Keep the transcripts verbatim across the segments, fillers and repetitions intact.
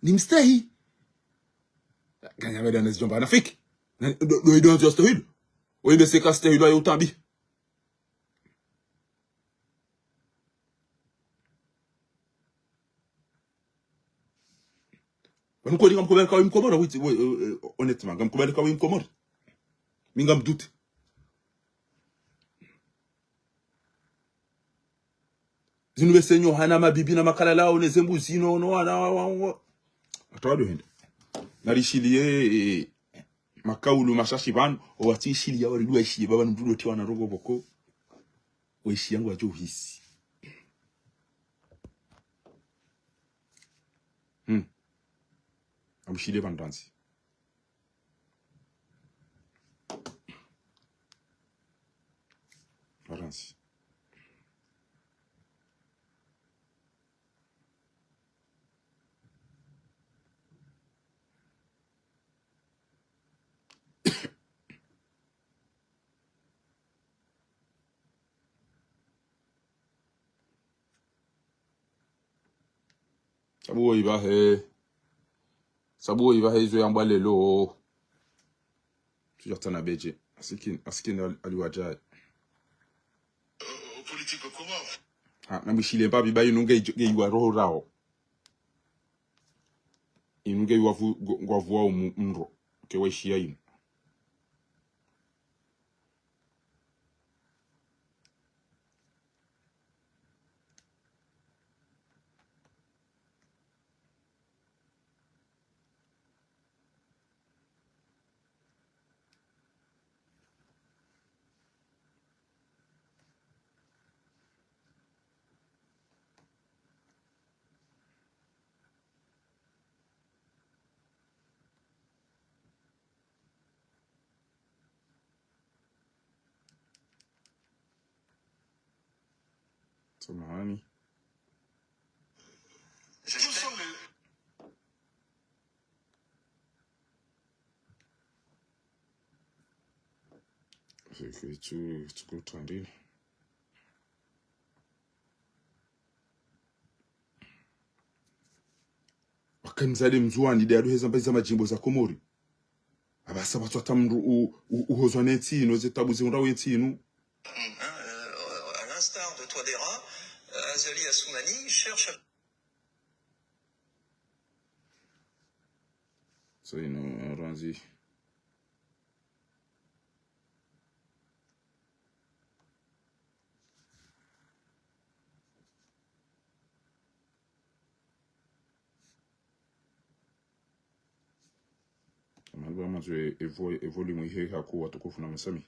Ni mstehi. Ganya meda na zidjomba wanafiki. Na, do, do, do, do, stehilo. Oyi nde seka stehilo ya utambi. Ba mkodi ngamkubali ka wi Mkomori, wi, wi, eh, eh, honnêtement, ngamkubali ka wi Mkomori. Mi ngam doute. Zinu bese nyo hana mabibi na makalala, one zembuzi no, no, wana, wa, wa, wa. Hata wado hende. Narishiliye, eh, makaulu mashashi pvanu, owatsi ishiliya, waridu waishiliye, baba numdudu wati wana rogo boko. Waishiya ngwadjo uhisi. Hmm. Amushiliye pvanu randzi. Randzi. Sabu wo ipvahe. Sabu wo ipvahe izo yambwa lelo. Tsuja tsana beje. Asikin, asikin ali-, aliwadjaye. Ah, namwishiliye mbapvi ba inu nge ijo-, nge iwa roho raho. Inu nge iwa vu-, ngo-, ngwavuwa umu mro. Ke waishiya inu. Samahani. Tsu-, tsu-, tsukutandini. Wakati mdzadze Mndzuwani nde aduheza mbazi za madjimbo za Komori. Apvasa pvatsu hata mndru u-, u-, uhozwa ne ntsi inu, ze tabu zihundrao ye ntsi inu. Mm, hein, euh, à l'instar de Touadéra, euh, Azali Assoumani cherche à... So, inu, randzi. Amahali ba manzwe evo-, evolume ihe haku watukufu na msami.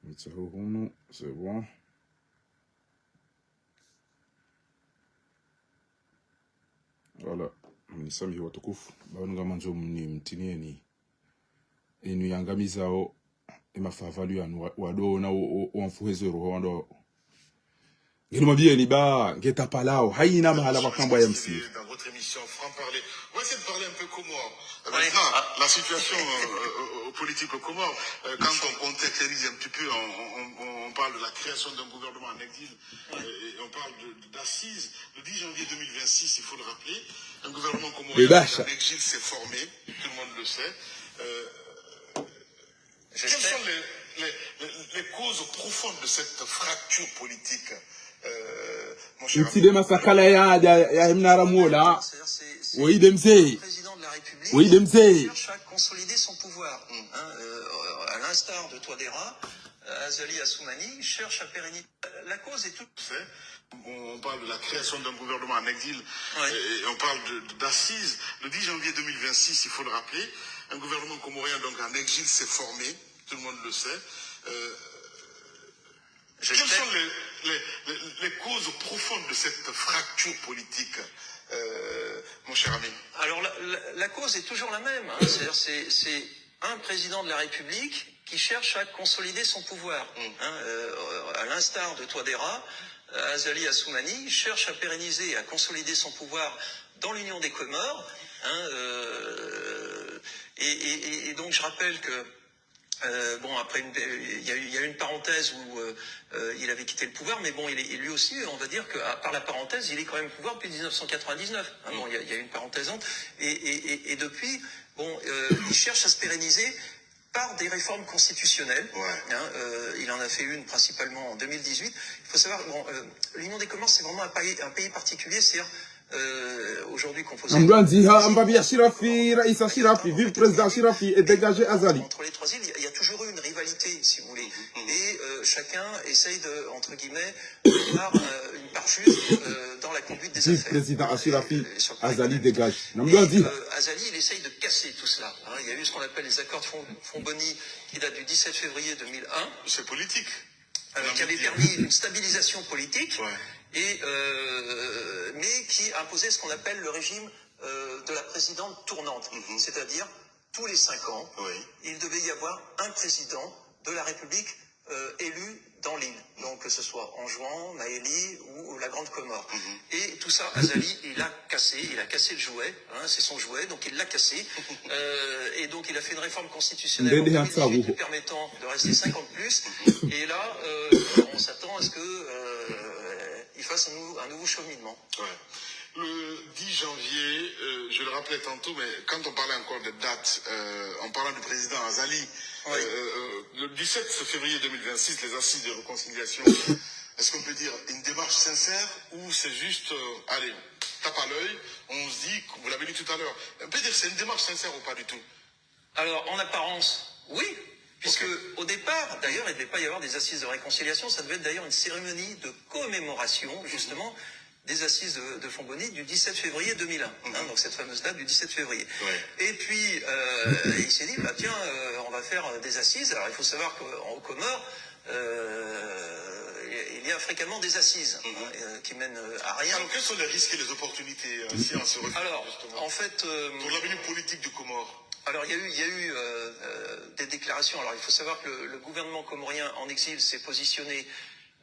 Mitsaho hunu, c'est bon. Voilà. Mnisamihi watukufu. Ba wanu ngamandzo mni-, mtinieni. Inu yangamizao, emafahafalu yanu wa-, wado na o-, o-, wamfuheze roho wado. Ngeno mabiyeni ba, nge tapalao, haina mahala wakambwa ya msi. Dans votre émission Franc Parler. On va essayer de parler un peu comores. Euh, oui. Maintenant, ah, la situation, euh, euh, euh, politique aux Comores, euh, quand on contextualise un petit peu, on, on, on, on parle de la création d'un gouvernement en exil, euh, et on parle de, de, d'assises. Le dix janvier deux mille vingt-six, il faut le rappeler, un gouvernement comorien en exil s'est formé, tout le monde le sait. Euh, Quelles sont les, les, les, les causes profondes de cette fracture politique, euh, mon cher ami ? Ntsi nde masakala ya, ya, ya hemnara mwola. Woyi nde mze. Woyi nde mze. Cherche à consolider son pouvoir. Hein, euh, à l'instar de Touadéra, euh, Azali Assoumani cherche à pérenniser. La cause est tout... Fait. On parle de la création d'un gouvernement en exil, ouais, et, et on parle de, de, d'assises. Le dix janvier deux mille vingt-six, il faut le rappeler, un gouvernement comorien donc en exil s'est formé, tout le monde le sait. Euh, quelles sont les, les, les, les causes profondes de cette fracture politique, euh, mon cher ami ? Alors, la, la, la cause est toujours la même, hein. C'est-à-dire, c'est, c'est un président de la République qui cherche à consolider son pouvoir. Hein, euh, à l'instar de Touadéra, euh, Azali Assoumani cherche à pérenniser et à consolider son pouvoir dans l'Union des Comores. Hein, euh, et, et- et- et donc je rappelle que, euh, bon, après une, il y a eu, il y a eu une parenthèse où euh, euh, il avait quitté le pouvoir, mais bon, il est, et lui aussi, on va dire que, à- par la parenthèse, il est quand même au pouvoir depuis dix-neuf cent quatre-vingt-dix-neuf. Hein, bon, il y a, il y a eu une parenthèse entre, et, et- et- et depuis, bon, euh, il cherche à se pérenniser par des réformes constitutionnelles. Hein, euh, il en a fait une principalement en deux mille dix-huit. Il faut savoir, bon, euh, l'Union des Comores, c'est vraiment un pays, un pays particulier, c'est-à-dire euh, aujourd'hui composé... Namdjandzi ha, mbapvi Achirafi, Raïs Achirafi, vive président Achirafi et dégagez Azali. Entre les trois îles, il y a- il y a toujours eu une rivalité, si vous voulez. Et euh, chacun essaye de, entre guillemets, avoir euh, une part juste euh, dans la conduite des affaires. Vive président Achirafi, Azali dégage. Et euh, Azali, il essaye de casser tout cela. Hein, il y a eu ce qu'on appelle les accords de Fon- Fomboni, qui datent du dix-sept février deux mille un. C'est politique. Euh, qui avait permis une stabilisation politique, et, euh, mais qui imposait ce qu'on appelle le régime euh, de la présidente tournante. C'est-à-dire, tous les cinq ans, il devait y avoir un président de la République euh, élu dans l'île. Donc, que ce soit Anjouan, Mahélie ou, ou la Grande Comore. Et tout ça, Azali, il a cassé, il a cassé le jouet, hein, c'est son jouet, donc il l'a cassé. Euh, et donc, il a fait une réforme constitutionnelle en deux mille dix-huit lui permettant de rester cinq ans de plus. Et là, euh, on s'attend à ce que euh, il fasse un, nou- un nouveau cheminement. Le dix janvier, euh, je le rappelais tantôt, mais quand on parlait encore de date, euh, en parlant du président Azali, euh, euh, le dix-sept février deux mille vingt-six, les assises de réconciliation, est-ce qu'on peut dire une démarche sincère ou c'est juste, euh, allez, tape à l'œil, on se dit, vous l'avez dit tout à l'heure, on peut dire c'est une démarche sincère ou pas du tout ? Alors, en apparence, oui, puisque au départ, d'ailleurs, il ne devait pas y avoir des assises de réconciliation, ça devait être d'ailleurs une cérémonie de commémoration, justement, des assises de, de Fomboni du dix-sept février deux mille un, hein, donc cette fameuse date du dix-sept février. Et puis, euh, il s'est dit, bah tiens, euh, on va faire euh, des assises. Alors, il faut savoir qu'aux Comores, euh, il y a fréquemment des assises hein, euh, qui mènent euh, à rien. Alors, quels sont les risques et les opportunités euh, si on se refait Alors, justement en fait, euh, pour l'avenir politique du Comores ? Alors, il y a eu, il y a eu euh, euh, des déclarations. Alors, il faut savoir que le, le gouvernement comorien en exil s'est positionné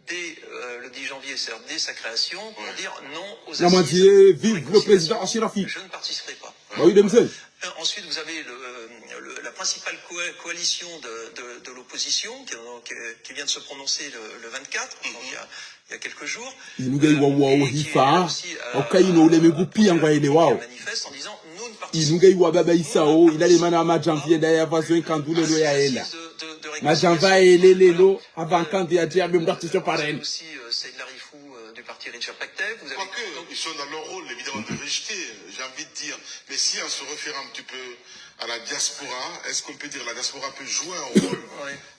dès euh, le dix janvier, c'est-à-dire dès sa création, pour dire non aux assises de réconciliation. Je ne participerai pas. Bah oui, Denzel. Euh, Ensuite, vous avez le, le- la principale co- coalition de, de- de l'opposition qui, donc, euh, qui vient de se prononcer le, le vingt-quatre, donc il y a, il y a quelques jours. Inu nge iwa wawo hifa, hauka inu ulemengu piya ngwaelewawo. Manifeste en disant, nous ne participons Inu nge iwa babaisao, ila lemana madjamvi yenda yapvazo enkandulelo yaela. Madjamvi yaele lelo, apva nkandru yadje yambe mdru atso pareni. Aussi, euh, Saïd Larifou, euh, du parti Richard Pactève. Vous avez Quoique, ils sont dans leur rôle, évidemment, de rejeter, euh, j'ai envie de dire. Mais si, en se référant un petit peu à la diaspora, est-ce qu'on peut dire la diaspora peut jouer un rôle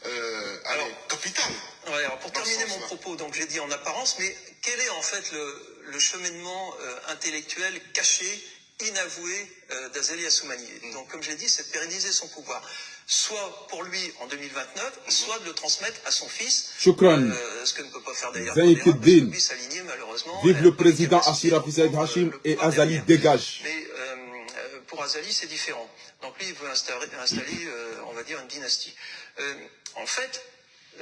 euh, allez, capital ? Ouais, alors pour terminer mon propos, donc j'ai dit en apparence, mais quel est en fait le, le cheminement euh, intellectuel caché, inavoué euh, d'Azali Assoumani ? Donc comme je l'ai dit, c'est de pérenniser son pouvoir, soit pour lui en deux mille vingt-neuf, soit de le transmettre à son fils, euh, ce que ne peut pas faire d'ailleurs Touadéra, parce que lui s'aligne malheureusement à la politique de la société. Vive le président Achirafi Saïd Hachim et Azali dégage. Mais euh, euh, pour Azali, c'est différent. Donc lui, il veut installer, installer, euh, on va dire, une dynastie. Euh, en fait,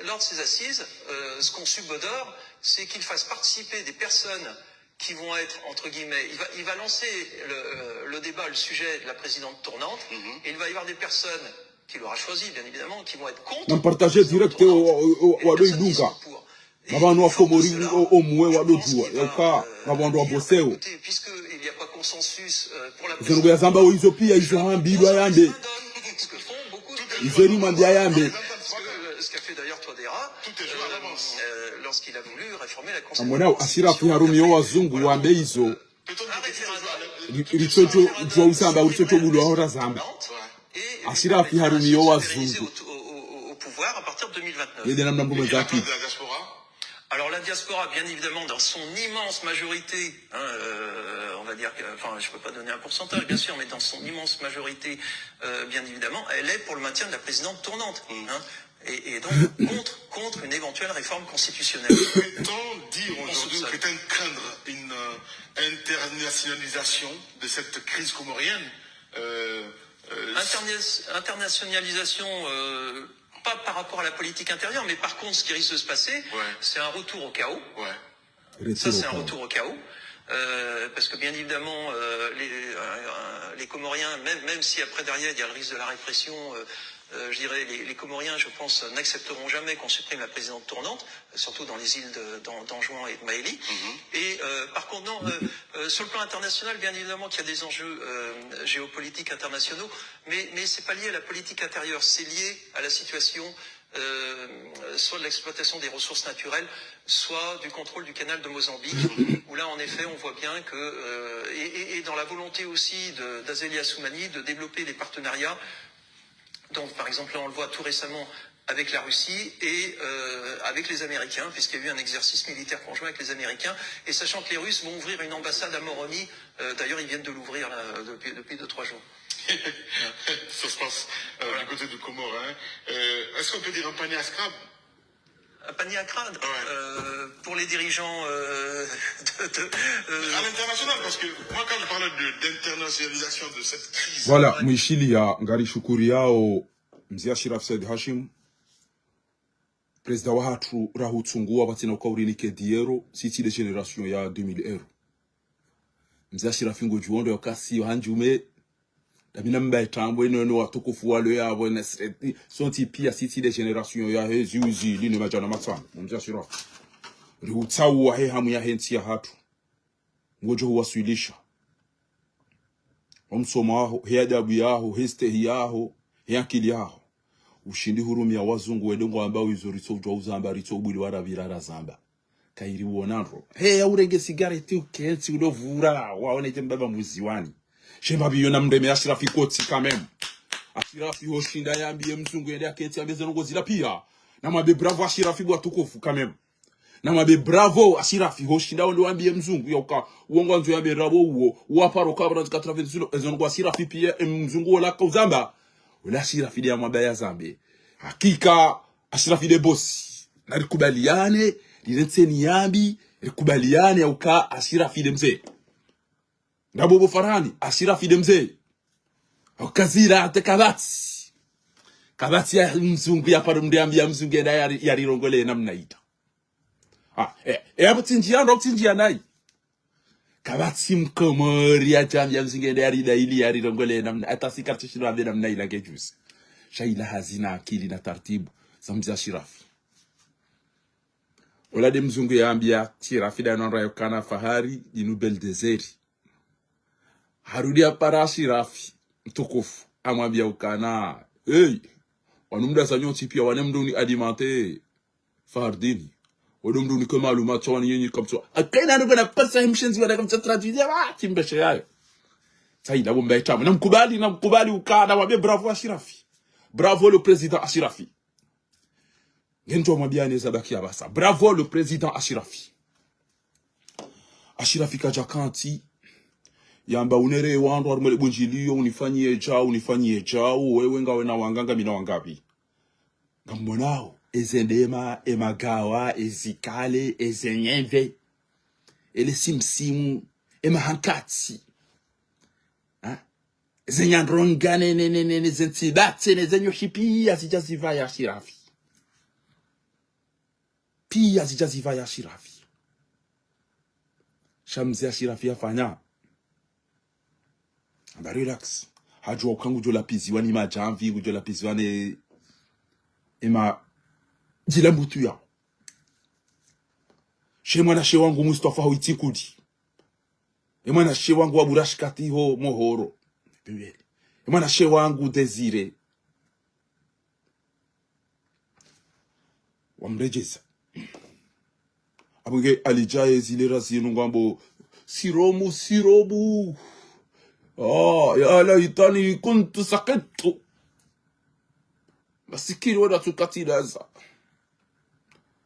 lors de ces assises, euh, ce qu'on subodore, c'est qu'il fasse participer des personnes qui vont être, entre guillemets, il va, il va lancer le, le débat, le sujet de la présidente tournante, et il va y avoir des personnes qu'il aura choisies, bien évidemment, qui vont être contre. Nampartaje direct o, o, o, o, wadoidunga. Ngapvo wandru wa Komori o, omwe wadodjuwa, yauka, ngapvo wandru wa boseo. Écoutez, puisqu'il n'y a pas consensus euh, pour la Izo ndugu yazamba o izo piya izo hambilwa yambe. Ce que font beaucoup de Izo ni mwambiya yambe. Ce que- ce qu'a fait d'ailleurs Touadéra euh, euh, lorsqu'il a voulu réformer la Constitution. Amwonao, Achirafi harumia o wazungu wambe izo. Ri- Ritsotso djuwa usamba, ritsotso bulwa hora zamba. Achirafi harumia o wazungu. Yende namna mndru mwendza akili. Alors la diaspora, bien évidemment, dans son immense majorité, hein, euh, on va dire, que, enfin, je peux pas donner un pourcentage, bien sûr, mais dans son immense majorité, euh, bien évidemment, elle est pour le maintien de la présidente tournante. Hein, et, et donc contre, contre une éventuelle réforme constitutionnelle. Peut-on dire aujourd'hui, ou peut-on craindre une euh, internationalisation de cette crise comorienne ? Euh, euh, Interna- internationalisation, euh, pas par rapport à la politique intérieure, mais par contre, ce qui risque de se passer, c'est un retour au chaos. Ça, c'est un retour au chaos. Euh, parce que bien évidemment, euh, les, euh, les Comoriens, même, même si après derrière il y a le risque de la répression, euh, euh, je dirais, les, les Comoriens, je pense, n'accepteront jamais qu'on supprime la présidente tournante, surtout dans les îles de- d'An- d'Anjouan et de Maélie. Et euh, par contre, non, euh, euh, sur le plan international, bien évidemment qu'il y a des enjeux euh, géopolitiques internationaux, mais, mais c'est pas lié à la politique intérieure, c'est lié à la situation euh, soit de l'exploitation des ressources naturelles, soit du contrôle du canal de Mozambique, où là, en effet, on voit bien que, euh, et, et- et dans la volonté aussi de- d'Azali Assoumani de développer les partenariats, donc par exemple, là, on le voit tout récemment avec la Russie et euh, avec les Américains, puisqu'il y a eu un exercice militaire conjoint avec les Américains, et sachant que les Russes vont ouvrir une ambassade à Moroni, euh, d'ailleurs, ils viennent de l'ouvrir là, depuis, depuis deux, trois jours. Ça se passe euh, du côté de Comores. Hein. Euh, Est-ce qu'on peut dire un panier à scrap? Un panier à crabes euh, pour les dirigeants euh, de- de- euh, À l'international, parce que moi, quand je parle de- d'internationalisation de cette crise, Voilà, mwishiliya, ngarishukuriyawo Mze Ashraf Said Hashim, président wahatru rahutsungua pvatsina uka urinike diero, si tsi de génération ya deux mille euros. Mze Ashraf ngodjuwo ndo yokasi handjume, damina mbaye tambo ino ino watukufu walo yapvo na sreti, sontsi pia si tsi de génération ya hezi uzi line madjana matsanu, Mze Ashraf. Riutsaua he hamu ya hentsi yahatru. Ngodjo huwaswilisha. Omsomo waho, he adabu yaho, he stehi yaho, he akili yaho. Ushindi hurumia wazungu wende ngwamba wizo ritso udjua uzamba, ritso ubwili wala pvira razamba. Kayiri uona ndro. He ya urenge sigareti ukentsi udo vura, waone dje mbaba mbuziwani. Shemba biyo na mreme Ashirafi kotsi quand même. Ashirafi hoshinda yambiye mzungu yende akentsi yambiye zeno ngozila pia. Na mwambe bravo Ashirafi bwa tukufu quand même. Na mwambe bravo Ashirafi hoshinda wende wambiye mzungu yauka uwo ngwandzo yambe rabo uwo. Uwa paro kabra zika traverse zilo ezo ngo Ashirafi pia e mzungu wola kauzamba. Wola Ashirafi de ya mwamba yazambe. Hakika Ashirafi de bosi. Na rikubaliane, rirentseni yambi, rikubaliane yauka Ashirafi de mze. Ndabo bo Farhani, Ashirafi de mze. Ukazira ate kapvatsi. Kapvatsi ya mzungu ya paro mde yambiya mzungu yenda yari- yarirongole namna ita. Ah, eh, eh, apvo tsinjiya ndo tsinjiya nayi. Kapvatsi mkomori ya jambiya mzungu yenda yarida ili yarirongole namna. Ata si kartsi shino ambe namna ila ngejuzi. Sha ila hazina akili na tartibu. Za Mze Ashirafi. Ola de mzungu yambiya Ashirafi da nonra yokana fahari, inu bel dezeri. Harudi hapara Ashirafi, mtukufu, amwambiya ukana, hey, wanu mda za nyontsi pia wane mdo ni alimenter Fahardini. Wodo mdo ni ke maluma tso wani yenyi kamtso. Akaina nuko na pesa himshenzi wana kamtso traduire, wa, timbeshe yayo. Sa ila bomba itamu. Na mkubali, na mkubali ukana, wambe bravo Ashirafi. Bravo le président Ashirafi. Ngendjo mwambiya ne zabaki ya basa. Bravo le président Ashirafi. Ashirafi kadja kantsi. Yamba unere wandru harumwa le bundjiliyo, unifanyiye djau, unifanyiye djau, wewe ngawe na wanga, ngami na wanga pvi. Ngamwonao, eze ndema, e magawa, e zikale, eze nyemve, ele simsimu, e mahankatsi. Ha? Ze nyandronga ne, ne, ne, ne, ne, ze ntsibatse, ne ze nyoshi pia zidja zipvaya Ashirafi. Pia zidja zipvaya Ashirafi. Sha Mze Ashirafi yafanya. Amba relax. Hadjua uka ngudjo lapiziwa ni madjamvi, ngudjo lapiziwa ne, ema, djila mbutu ya. She mwanashe wangu Mustafa ho Itsikudi. E mwanashe wangu wa Burashkati ho Mohoro. E mwanashe wangu Désiré. Wamredjeza. Apvo nge alidjaye zile razinu ngwambo, siromu, siromu. Ah, ya laitani kuntu sakitu. Masikini wada tsukati daza.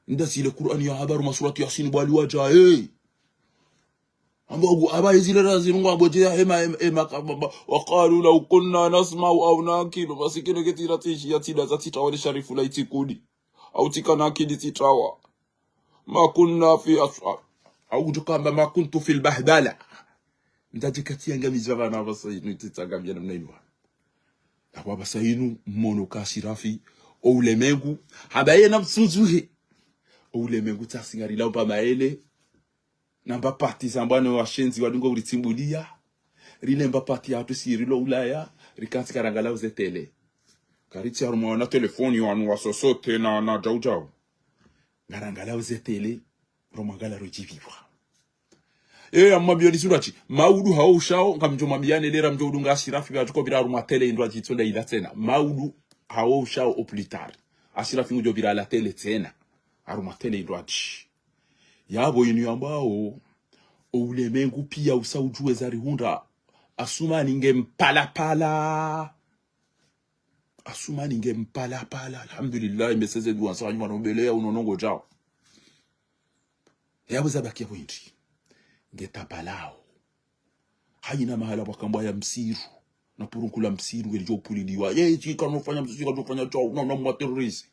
Nda zile Kur'ani ya habaru masuratu Yasin bwali wadjaye. Amba ugu, aba ezile razinu ngwambo dje ya hema, hema, hema, kababa. وقالوا لو كنا نسمع أو نعقل. Masikini ketira tishi ya tida za titawa ni Sharifu la Itsikudi. Au tsika na akili tsitawa. ما كنا في أصحاب. Au kudjo kamba ما كنت في البهدلة. Ndadje kati yangamiza bana basa inu tsitsangamia namna inu. Na kwa basa inu, mwono ka Ashirafi, O ulemengu, hamba ye na mtsundzuhe. O ulemengu tsasi ngarilao mba maele. Na mba parti za mbwana washenzi wadungo uritsimbulia. Rine mba parti yahatru si rilo Ulaya. Rikantsi karangalao ze télé. Karitsi harumwa wana telefoni wanu wa sosote na, na djaudjau. Ngarangalao ze télé. Romangala rodjipvipvwa. Eyo ya mwambiyo ni zindrwadji. Maudu hawo ushao, ngamdjo mwambiya ne lera mdjo udunga Ashirafi, pvya tuko pvira harumwa télé indrwadji itsonda ila tsena. Maudu hawo ushao au plus tard. Ashirafi ngudjo pvira la télé tsena. Harumwa télé indrwadji. Yapvo inu yambwao, o ulemengu piya usa udjuwe zarihundra. Asumani nge mpalapala. Asumani nge mpalapala. Alhamdulillah, mbeseze duwa nsa wanyuma nombele ya unono ngodjao. Yapvo zabaki yapvo indri. Nge tapalao. Hayina mahala pvwakambwa ya msiru. Na purunku la msiru, ngelidjo upuliliwa. Ye, tsi kanofanya msiru, tsi kanofanya tshao, na, na mwa terroriste.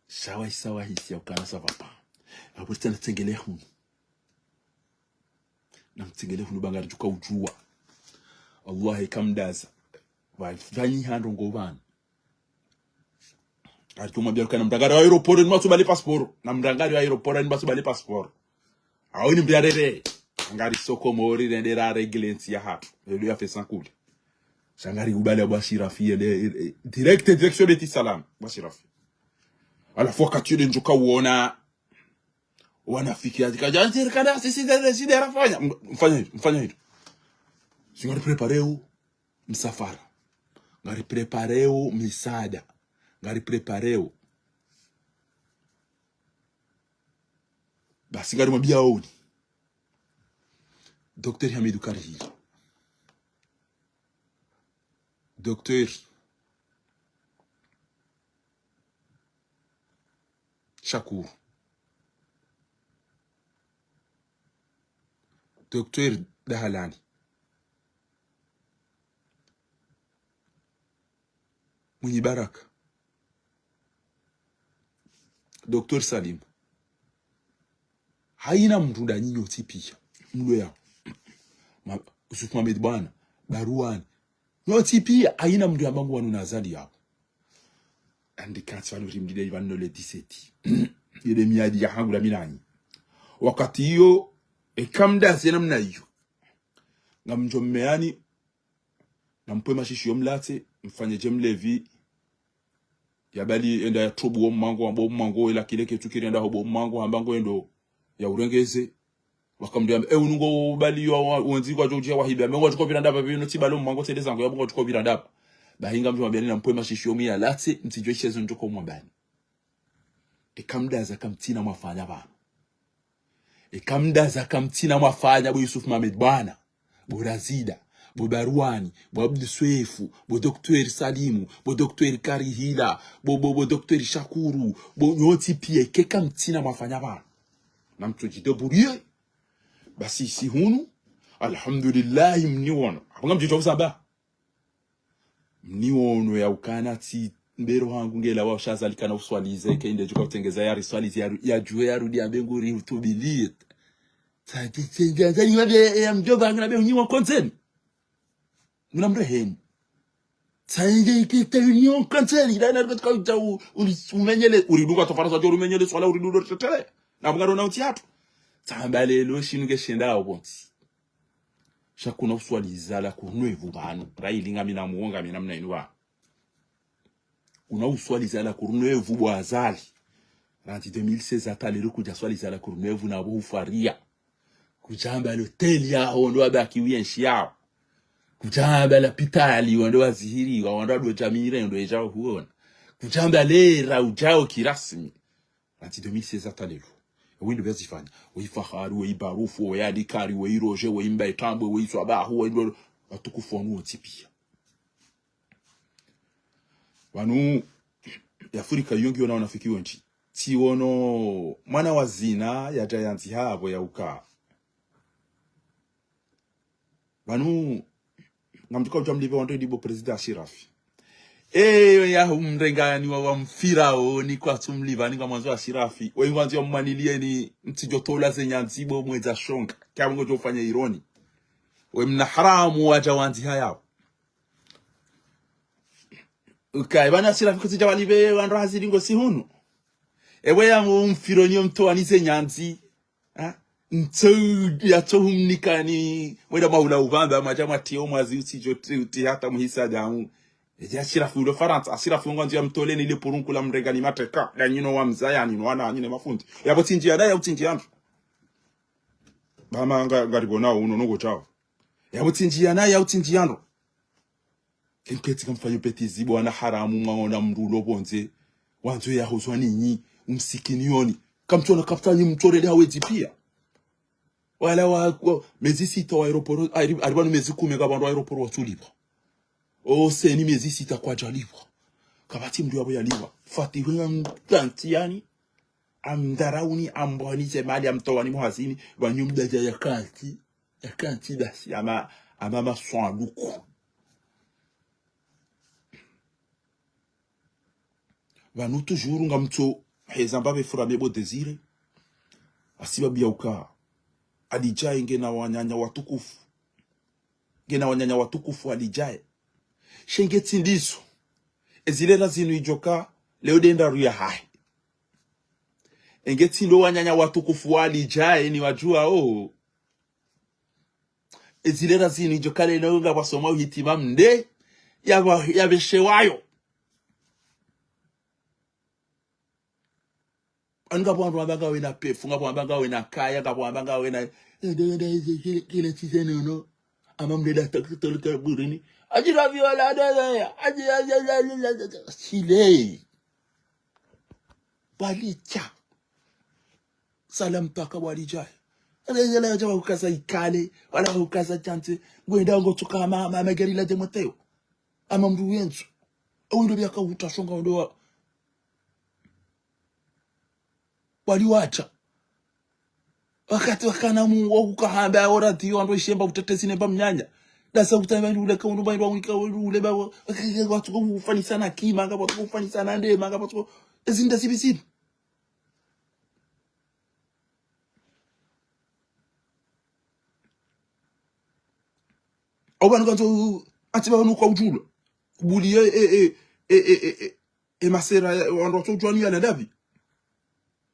Sawa, sawa, hisi ya ukana ça va pas. Yapvo tsena tsengele hunu. Na mtsengele hunu ba ngaridjuka udjuwa. Wallahi kamdaza. Pvapvanyiha ndrongo pvanu. Aritumwambia ukana mrangari wa aéroport ni matsu bali passeport. Na mrangari wa aéroport ni matsu bali passeport. Awo ni mbiarere. Ngari soko mori rende ra régler ntsi yahatru. Edo ya fesa nkule. Sha ngari ubali bwa Ashirafi yele, eh, direct direction Beit Salam. Bwa Ashirafi. Halafu wakati yule ndjuka uona wanafiki ya zika, "Janzi, rikada, sisi, sisi, sisi, rafanya." M-, mfanya hindru, mfanya hindru. Si ngari prépareo msafara. Ngari prépareo misaada. Ngari prépareo. Basi ngari mwambiao ni. Docteur Hamidou Karihila. Docteur Shakur. Docteur Dahalani. Mwinyi Baraka. Docteur Salim. Hayina mndru nda nyinyi nyontsi piya. Mlo ya. Ma-, Yusuf Mohamed Bwana. Baruani. Nyontsi piya. Hayina mndru yamba ngu wanu na Azali yawo. Andi katsi wanu rimdile ivanu le dix-sept. Yele miadi ya hangu la minanyi. Wakati iyo, eka mdaze namna iyo. Ngamdjo mmeani, na mpwe mashishiyo mlatse, mfanye dje mlevi, ya bali enda ya tobu wo mmango, wambo mmango, ila kile ketu kiri enda hobo mmango, hamba ngo endo ya urengeze. Wakamwambia, "Eh, unu ngo bali yo wa-, wenzi kwadjo udjia wahibe." Amba ngo tuko pvira ndapvi, pvinu tsi balo mmango tsende zangu, yamba ngo tuko pvira ndapvi. Bahi ngamdjo mwambiani na mpwe mashishiyo mlatse, mtsidjuwe shezo ndjuko mwambani. Eka mdaza kamtsina mwafanya pvanu. Eka mdaza kamtsina mwafanya bo Yusuf Mohamed Bwana, bo Razida, bo Baruani, bo Abdu Swefu, bo Docteur Salimu, bo Docteur Karihila, bo, bo, bo Docteur Shakuru, bo nyontsi piya, eka kamtsina mwafanya pvanu. Na mtsodji débrouiller. Basi si hunu, alhamdulillahi mniwono. Apvo ngamdjo usamba. Mniwono ya ukana tsi mbero hangu ngela wa usha Azali kana uswalize, ke inde djuka utengeza ya riswalize, ya ru-, ya djuwe ya rudi ya mbe ngu rihutubilie. Tsa, tsa, tsa, tsa, tsa, ni wabe ya mdjomba hangu na be unyiwa konzeni. Muna mrehemu. Tsa, nge, ke, te unyiwa konzeni. Ila ina rikatuka uja u-, uli-, umenyele, uriduka tofara sa jo umenyele, swala uridudo tetele. Na mungaro na uti hatu. Tsa, mbale lo shinu ke shenda obonti. Sha kuna uswaliza la kurunwevu pvanu. Raili ngamina muonga mina mna inu pvanu. Kuna uswaliza la kurunwevu bo Azali. Randzi deux mille seize hata lelo kudja swaliza la kurunwevu na bo ufaria. Kudjamba l'hôtel yaho ndo wabaki uyenshi yaho. Kudjamba lapitali wando wazihiriwa, wando wadodja mire ndo edjao huona. Kudjamba lera udjao kirasmi. Randzi deux mille seize hata lelo. Ewe ndo pvya zifanya. Weyi Fahari, weyi Barufu, weyi Alikari, weyi Roger, weyi Mbaye Tambwe, weyi Swabahu, weyi ndo. Watukufu wanu wontsi piya. Pvanu, ya Afrika yongi yona wanafiki wendji. Tsi wono mwana wa zina yadja yandzi hapvo ya uka. Pvanu, ngamdjuka udja mlipve wandru edi bo président Ashirafi. Eyo ya humrengani wa, wa mfirao ni kwatsu mlipva ni ngamwandzo Ashirafi. Weyi ngwandzo ya mmanilieni mtsidjo tola ze nyandzi bo mwedza shonga. Kia mngo djo ufanya ironi. We mna haramu wadja wandzi hayao. Ukaye, bana Ashirafu kutsi dja walibe wandru hazili ngo si hunu. Ewe ya mfironi yo mtowa ni ze nyandzi. Ha? Ntso ya tso humnikani. Mwenda mwaula upvamba, mwadja mwatiyo mwazi utsidjo ti, uti hata muhisa damu. Edja Ashirafu ulo Farantsa, Ashirafu ngwandzo ya mtoleni le purunku la mrengani mateka. Ya nyino wa mzaya, nyino wana, nyine mafundi. Ya bo tsindji ya naye, ya utsindji ya ndo. Bama nga, ngaribona uno nongo chao. Ya bo tsindji ya naye, ya utsindji ya ndo. Kenketsi kamfanyo peti zibo wana haramu mwaona mndru ulo pvondze. Wandzo ya hozwa ninyi, umsikini yoni. Kamtsona kaptanyi mtsorele hawedzi piya. Wala wa, wa, mezi sita wa aéroport, ari, ari pvanu mezi kume ka pvandru aéroport watsulipvwa. O seni mezi sita kwadjalipvwa. Kapvatsi mndru yapvo yalipvwa. Fatihu nga mtantsi yani. Amdharauni, ambwani ze mali, amtowani muhazini, pvanyu mdadja ya kantsi. Ya kantsi basi, ama, ama maswanduku. Pvanu toujours ngamtso heza mbapve furame bo Désiré. Hasibabu ya uka. Ali Djae ngena wananya watukufu. Ngena wananya watukufu Ali Djae. Sha nge tsi ndizo. Ezilera zinu idjoka, leo nde ndraru yahahe. Enge tsi ndo wananya watukufu wa Ali Djae ni wadjuwa o. Ezilera zinu idjoka leo ngapvwasoma uhitima mnde, yapva, yapveshewayo. Ani ngapvo wandru wamba ngawe na pefu, ngapvo wamba ngawe na kaya, ngapvo wamba ngawe na, kile, kile tsi ze nono. Ama mndru nda ta, ta, ta, burini. Adjira viola, da, da, ya. Adji, adji, adji, adji, adji, adji. Sile. Pvalicha. Salam paka wali Djae. Adji, adji, adji, adji, hukaza ikale, wala hukaza chance. Ngwenda ngo tsuka ma, ma, ma gari la demoteo. Ama mndru wenzo. Awu ndo biaka utasonga ndo wa. Waliwacha. Wakati wakana mu, wakuka hamba, ora tiyo, ando ishemba utetezi nemba mnyanya. Dasa kutamba ule ka undumba ndo wika ule ba, wa, watsuko ufanisana kima, nga watsuko ufanisana ndema, nga watsuko, ezinda sibi sibi. Au pvanu kandzo, ati pvanu kwa udjula. Kubuli e, e, e, e masera, ya, wandru watso udjwani ya nadabi.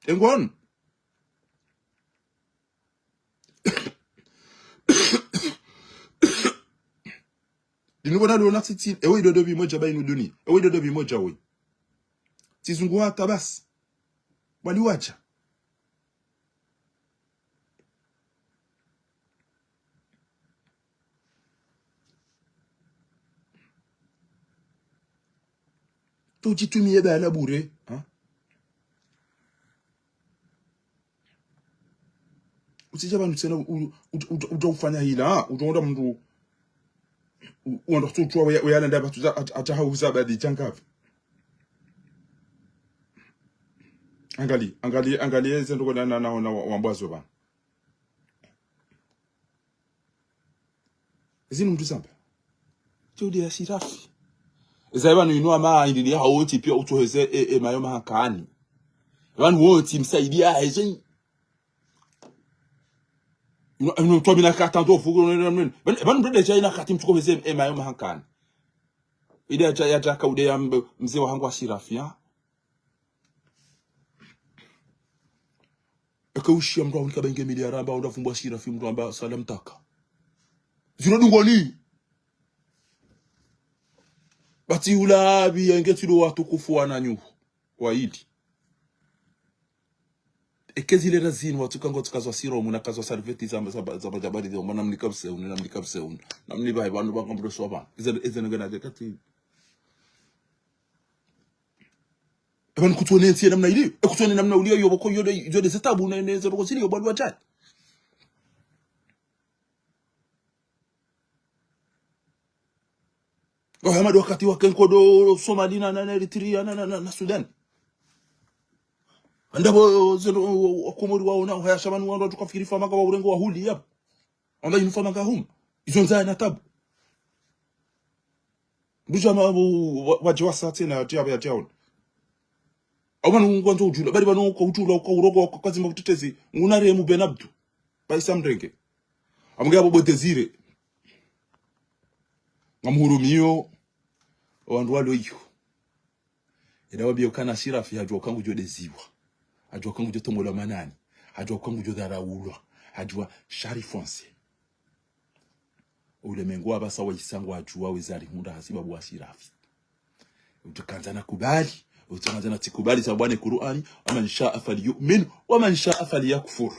Engwanu. Dinu bona lona tsitsi, ewe idodo bimodja ba inu duni. Ewe idodo bimodja we. Tsizungu hata basi. Waliwacha. Tujitumiye bala bure, ha? Utsidja pvanu tsena u, u, u, uta ufanya hila, ha? Uta unda mndru, u, uanda kutsutsuwa we, we alanda pvatsu za, ata, ata hauza badi djangapvi. Angali, angali, angali eze ndoko na, na, na, na wa, wambwazo pvanu. Ezinu mndru zamba. Todi ya Ashirafi. Eza pvanu inu ama indili ya hawoti piya utsoheze e, e mayo mahankani. Pvanu woti msaidiya heze. Inu, inu twamina kata ndo fuku, pvanu, pvanu mndru ndeja ina kati mtsuko heze e mayo mahankani. Ide ya, ya, ya kaude ya mb-, mze wahangu Ashirafi, ya. Eke ushiya mndru ahunika benge miliari amba, unda fumbwa Ashirafi mndru amba Salam Taka. Zino dungoni. Bati ula bi yenge tilo watukufu wananyu. Waili. Eke zile razini watsuka ngo tsuka zwa siromu na kazwa salveti za, za, za, za jabali za, mana mnika mseuni, na mnika mseuni. Na mniba pvanu banga mdoso pvanu. Ize, ize nengena de kati. Eba nikutsone ntsi namna ili, ekutsone namna uliyo yo boko yo de, yo de zetabu ne, ne ze boko zili yo bwa lwa chai. Wa Hamadi wakati wake nkodo Somali na, na, na Eritrea na, na, na, na Sudan. Andapvo zeno, wa, wa Komori waona, haya shabani wandru watsuka fikiri fama ka wa urengo wa huli yapvo. Amba inu fama ngahum. Izo ndzaya na tabu. Mbuja ma, wa, wa, wajiwasa tsena, ati yapvo ya tiaona. Au pvanu ngwandzo udjula, bali pvanu kwa udjula, kwa urogo, kwa kazima utetezi, nguna remu Ben Abdu. Baisa mrenge. Amge apvo bo Désiré. Ngamhurumiyo, wandru walo iyo. Ela wambiye ukana Ashirafi, hadjuwa uka ngudjo deziwa. Hadjuwa uka ngudjo tomolwa manani. Hadjuwa uka ngudjo dharaulwa. Hadjuwa shari fonse. Ulemengu wa pvasa wa isangu hadjuwa weza rihundra hasibabu wa Ashirafi. Utsokandza na kubali, utsokandza na tsikubali za bwana Kur'ani, ومن شاء فليؤمن ومن شاء فليكفر.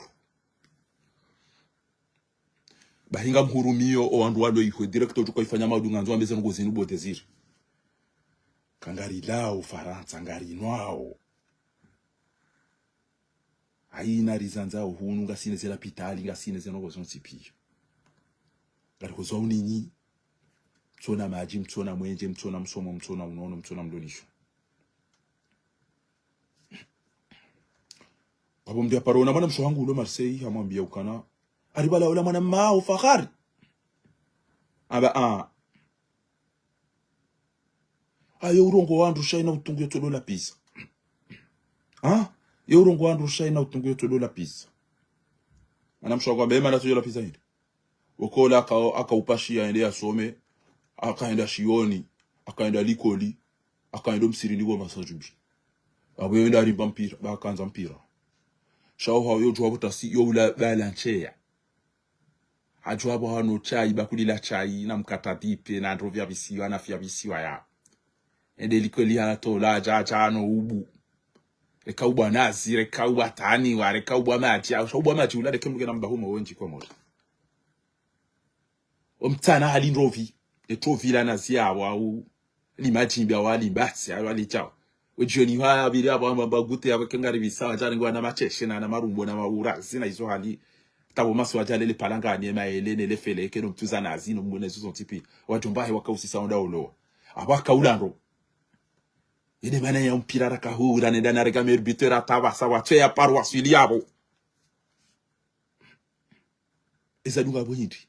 Bahi ngamhurumiyo o wandru walo ihwe direct utsuka ifanya maudu ngandzo wambe ze ndrongo zinu bo Désiré. Ka ngarilao Farantsa, ngarinwao. Haina rizandzao hunu, ngasina ze lapitali, ngasina ze ndrongo zontsi piya. Ngarihozwao ninyi. Mtsona madji, mtsona mwenje, mtsona msomo, mtsona unono, mtsona mlolishwa. Apvo mndru yaparo ona mwana mshe wahangu ulo Marseille, hamwambiya ukana. Ari bala ula mwana mao Fakhari. Amba, ah. Ayo urongoa wandru sha ina utungu yo tsodo la pizza. Ha? Yo urongoa wandru sha ina utungu yo tsodo la pizza. Mwana mshe wahangu amba, e mana tsodo la pizza hindri. Wokola aka, aka upashiya ende yasome, akaenda shioni, akaenda likoli, akaenda msirini wo masajubi. Apvo yo enda arimba mpira, ba akandza mpira. Sha o hawo yo djuwa pvo tasi, yo ula bala ntseya. Hadjuwa pvo hano chai, bakuli la chai, na mkata dipe, na ndro vya visiwa, na vya visiwa ya. Ende likoli hatola, dja, dja, no ubu. Reka ubwa nazi, reka ubwa tani, wa, reka ubwa madji, au, sha ubwa madji, ula reke mbuke na mbahu mawendji Komori. Omtsana hali ndrovi, etrovi la nazi yawo, au, limadjimbi, au, alimbatsi, au, alichao. Ojoni wa abiri apvo amba bagute apvo kengari bisa, wadjari ngwa na macheshe, na, na marumbo, na maurazi, na izo hali. Tabo maso wadjalele palangani, ema ele, nele fele, ke no mtsuza nazi, no mbone zuzo ntsipi. Wadjomba he wakausisa onda olowa. Apvo akaula ndro. Ende mana ya mpira raka hura, nenda na rega meilleur buteur ata pvasa, watse ya paro waswili apvo. Eza dunga pvo hindri.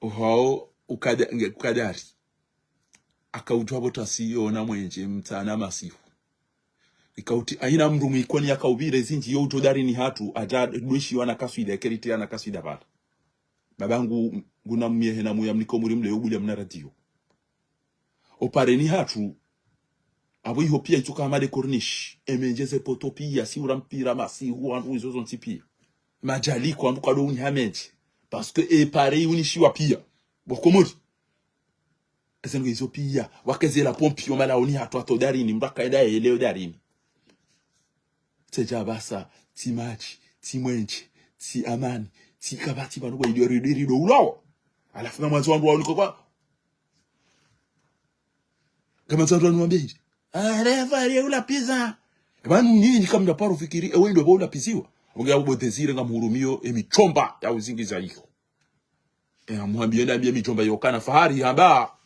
O hawo ukada, nge, ukadari. Akaudjuwa pvo tasi yo na mwenje mtsana masihu. Ikauti, haina mndru mwikoni yakaubire zindji yo udjo darini hatru, adja dweshi wana kaswida, ekeriti yana kaswida pvala. Babangu, nguna myehe na muya mniko muri mle yo bulia mna radio. Opareni hatru, apvo iho piya itsoka hama de corniche, emenje ze poto piya, si ura mpira, masihu, wandru izo zontsi piya. Madjaliko, wandru kado uni hamenje. Parce que epare iunishiwa piya. Bo Komori. Eze ndrongo izo piya, wakezela pompi, yo mala oni hatru ato darini, mndru akaenda ele yo darini. Tsedja pvasa, tsi madji, tsi mwenje, tsi amani, tsi kabati pvanu kwa idio rido, rido ulawa. Halafu na mwandzo wandru waoniko kwa. Kama mwandzo wandru wanu wambe hindri. Ah, refa, ye ula pizza. Pvanu nyinyi kamna paro fikiri, ewe ndo bo ula piziwa. Onge abo Désiré ngamhurumiyo, emidjomba, ya uzingiza iyo. E, amuhambiye na mbiye midjomba yo kana Fahari hamba.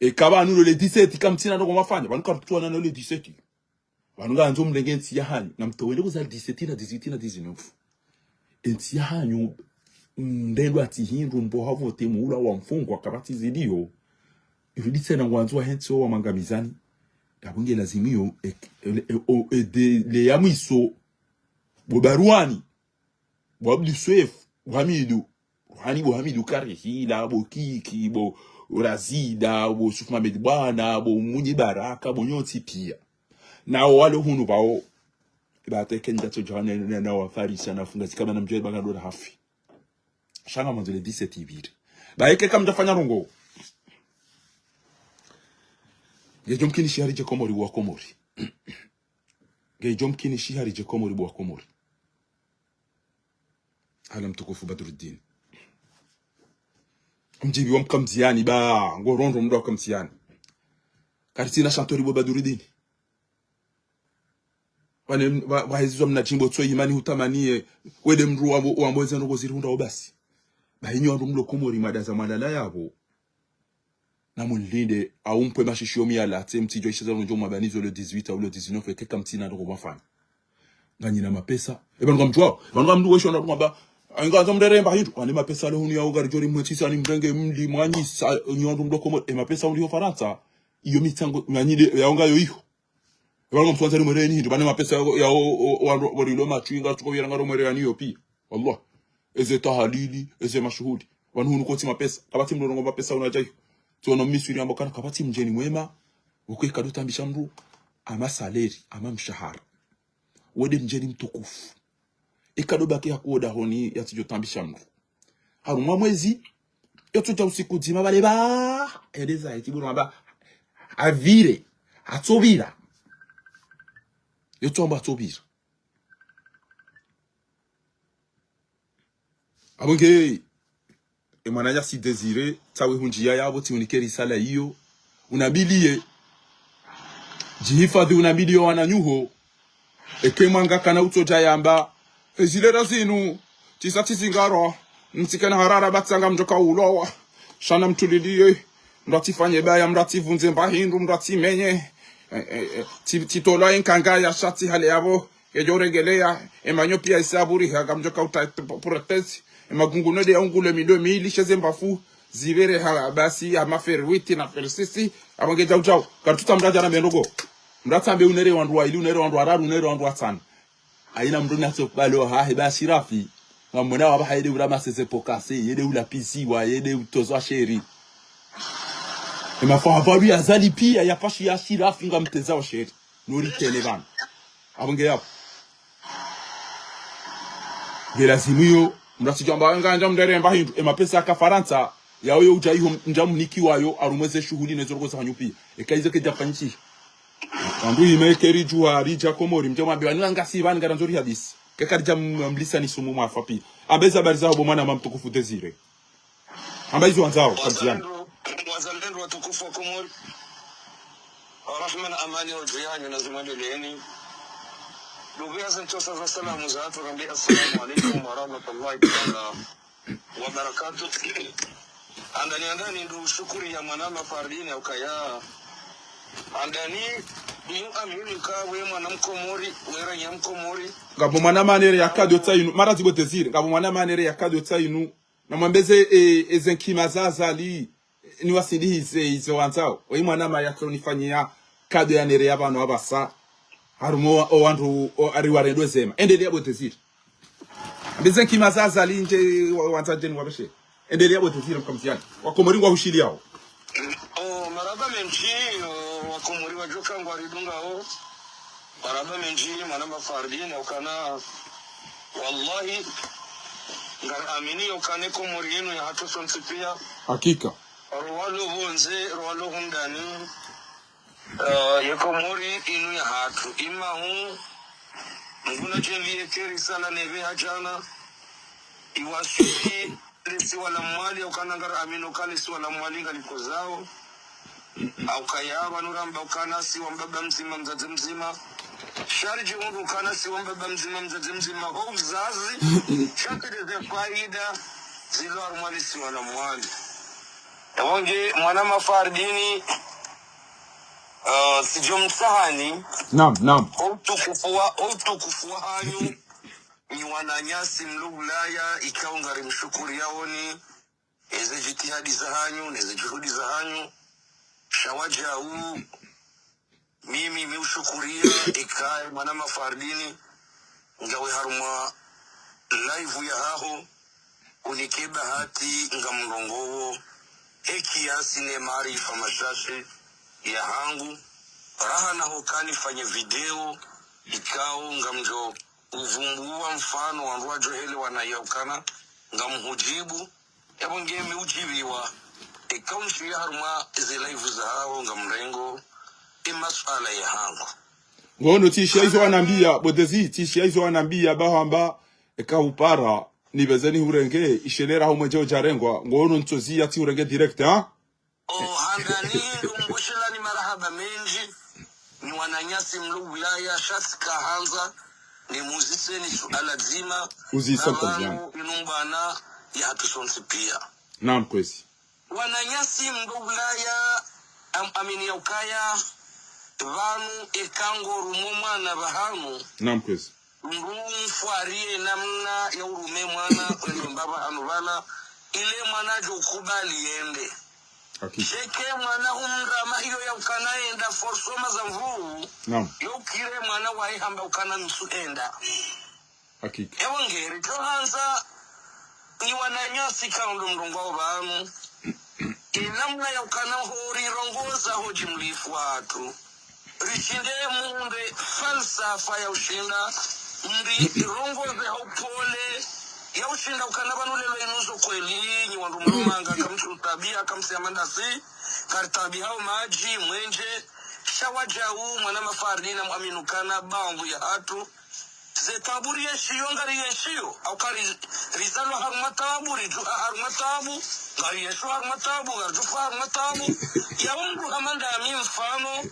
E, ka pvanu lo le dix-sept, kamtsina ndrongo mwafanya. Pvanu kamtsuwana no le dix-sept. Pvanu ngandzo mrenge ntsi yahanyu. Na mtowende kuza dix-sept na dix-huit na dix-neuf. Entsi yahanyu, mrendwa tsi hindru mbo havote muhula wa mfungwa kapvatsi zidiyo. Irudi tsena ngwandzo wahe ntsi wo wamangamizani. Yapvo nge lazimiyo, e, e, e, o, e, de, le ya mwiso. Bo Barwani. Bo Abdou Soef, bo Hamidou. Ruhani bo Hamidou Karihila, bo Kiki, bo Razida, bo Souf Mohamed Bwana, bo Mwinyi Baraka, bo nyontsi piya. Nawo walo hunu pvao. Ba teke ndatso djane, na, na wafarisa, na funga zikaba na mdjwele baka ndora hafi. Sha ngamwandzo le dix-sept ibiri. Ba eke kamdjafanya ndrongo. Ngedjo mkinishi haridje Komori bo wa Komori. Ngedjo mkinishi haridje Komori bo wa Komori. Hala mtukufu Badruddin. Mdjibi wa mkamziani, ba, ngorondro mndru wa mkamziani. Karitsina shantori bo Badruddin. Wane, wa, wahezizwa mna djimbo tso imani hutamaniye, wende mndru wambo, wambo eze ndrongo zirihundrao basi. Ba inyi wandru mlo Komori madaza mwalala yapvo. Na munlinde, au mpwe mashishiyo miyalatse, mtsidjo isheza nondjo mwabanizo le dix-huit au le dix-neuf, eke kamtsina ndrongo mwafanya. Nganyina mapesa. E pvanu ngamdjuwao. E pvanu ngamdru wesho na ngwamba. Ainga nza mreremba hindru. Wane mapesa le hunu ya ugari djori mwetsisa ni mrenge mli mwanyisa nyi wandru mlo Komori. E mapesa uliho Farantsa. Iyo mitsango, nganyide, ya unga yo iho. E pvanu ngamtsuwanza ni mwereni hindru. Pvane mapesa ya, ya o, o, o, wandru, wari lo matwinga, tsuko yera ngaro mwereni yo piya. Wallah. Eze tahalili, eze mashuhuli. Pvanu hunu kotsi mapesa. Kapvatsi mndru ndrongo mapesa unadjaiho. Tsono Misri yambo kana kapvatsi mdjeni mwema. Uko ikado tambisha mndru, ama salaire, ama mshahara. Wende mdjeni mtukufu. Ikado baki hakuwo dahoni yatsidjo tambisha mndru. Harumwa mwezi, yotsodja usiku dzima pvale pva, yende zahe tsi buru amba, apvire, atsopvira. Yotsoamba atsopvira. Apvo nge, e mwananyasi Désiré, tsawe hundjiya yapvo, tsi unike risala iyo. Unambiliye. Djihifadhwi unambiliye wananyuho. Eke mwanga kana utsodja yamba. Ezilera zinu, tsisa tsizingarwa. Mtsikana harara batsanga mndru kaulowa. Sha namtuliliye. Mndru atsifanye baya, mndru atsivundze mba hindru, mndru atsimenye. Eh, eh, eh, tsi-, tsitolwa inkanga ya sha tsihale yapvo. Yedjo regeleya, emanyo piya isaburi ha, ngamdjo kauta p-, protesi, emagunguno nde yaungulwe mido mili, sheze mbafu, zipvere ha, basi, ha maferwiti na fersisi, apvo nge djau djau. Karitsutsa mndru adja na mendrogo. Mndru atsambe unere wandru waili, unere wandru wararu, unere wandru watsanu. Haina mndru natsopvalo hahe, basi rafi. Ngamwona wapva haye nde ura maseze pokase, yende ula piziwa, yende utozwa sheri. Emafu apvalu ya Azali piya, ya pashi ya shirafi ngamtezao sheri. Nori tene pvanu. Apvo nge yapvo. Nge lazimu iyo, mndru atsidjamba, ngandja mndru aremba hindru, emapesa yaka Farantsa, yawo yo udja iho, ndja munikiwayo, harumwa eze shuhuli nezo rogo zahanyu piya. Eka izo kedja fanyishiha. Wandru ime keri djuwa, ridja Komori, mdja mwambiwa, nina ngasi pvanu ngarandzo rihadisi. Keka ridja m-, mlisa ni sumu mwafa piya. Ambeza habari zaho bo mwanama mtukufu Désiré. Amba izo wandzao, kamziani. Wazalendo, wazalendo watukufu wa Komori. Rahma na amani yawe dju yanyu na zimwendeleeni. Ndugu ya zintsosa za salamu zahatru, rambi assalamu alaikum wa rahmatullahi ta'ala wa barakatuh. Handani, handani ndo shukuri ya mwanama Fardine ukaya. Handani, ni amini ka we mwana Mkomori, we ranya Mkomori. Ngapvo mwanama anere ya kado tsa inu, mara zibo Désiré, ngapvo mwanama anere ya kado tsa inu, namwambeze, e, eze nkima za Azali, niwasindihize izo wandzao. Oyi mwanama yatso nifanyiya kado ya nere ya pvanu apvasa. Harumwa o wandru o ari warendwe zema. Endeleya bo Désiré. Ambeze nkima za Azali ndje wa-, wandza ndje niwapveshe. Endeleya bo Désiré mkamziani. Wakomori ngwahushiliyao. Oh, marahaba mendji, oh, wakomori wadjoka ngwaridungao. Marahaba mendji, mwanama Fardine, ukana, wallahi, ngari amini ukana e Komori yinu yahatru sontsi piya. Hakika. Rowalo pvondze, rowalo hundani. Eh, ye Komori inu yahatru. Imahu, Mngu nadjaliye keri sala nepve hadjana. Iwaswili lesiwa la Mwali, ukana ngari amini uka lesiwa la Mwali ngalikozao. Haukaya pvanu ramba ukana siwa mbaba mdzima mdzadze mdzima. Sha ridjihundru ukana siwa mbaba mdzima mdzadze mdzima ho uzazi. Sha tsi ndeze faida zilo harumwa lesiwa la Mwali. Yapvo nge mwanama Fardine, eh, tsidjo mtsahani. Naam, naam. Ho utukufu wa, ho utukufu wahanyu. Nyi wananyasi mlo Ulaya, ikao ngari mshukuriyaoni. Eze djitihadi zahanyu, neze djuhudi zahanyu. Sha wadjau, mimi mi ushukuriya, eka mwanama Fardine, ngawe harumwa live yahaho, unike bahati ngamrongowo, he kiasi ne maarifa mashashe yahangu, raha naho ka nifanye video, ikao ngamdjo uvumbuwa mfano wandru wadjo helewana ya ukana, ngamhudjibu, yapvo nge mi udjibiwa. Eka unishiya harumwa ze live zahaho ngamrengo, e maswala yahangu. Ngono tsishiya izo wanambiya, bo Désiré, tsishiya izo wanambiya, bahamba, eka upara, nipveze nihurenge, ishelera ho mwendje udjarengwa, ngono ntsoziya tsihurenge direct, ha? Oh, handani, ndo mboshilani marahaba mendji, nyi wananyasi mlo Ulaya, sha tsika handza, nimuziseni suala dzima. Uzisa mkamziani. Inu mbwana yahatru sontsi piya. Naam, kwezi. Wananyasi mlo Ulaya, am-, amini ya ukaya, pvanu eka ngorumwa mwana pvahanu. Naam, kwezi. Mndru mfwariye namna ya urume mwana, wende mbaba hanu pvala, ile mwana djo kubali yende. Hakika. Sheke mwana humrama iyo ya ukana enda forsoma za mvuu. Naam. Yo kire mwana waye hamba ukana ntsu enda. Hakika. Ewa ngeri, djo handza, nyi wananyasi ka ndo mrongowo pvanu. Inamna ya ukana hori rongoza ho djimlifu hatru. Rishinde mundre falsafa ya ushinda, mri rongoze ha upole, ya ushinda ukana pvanu lelo inu zo kweli, nyi wandru mlomanga, kamtsu tabia, kamtsi amandasi, kari tabia hao madji, mwenje, sha wadjau, mwana mafari, na mwaminu ukana, bambu ya hatru, ze tabu riyeshiyo, ngari yeshiyo. Au kari rizalwa harumwa tabu, ridjuha harumwa tabu, ngari yeshiyo harumwa tabu, ngari djufa harumwa tabu. Ya mndru hama ndami mfano,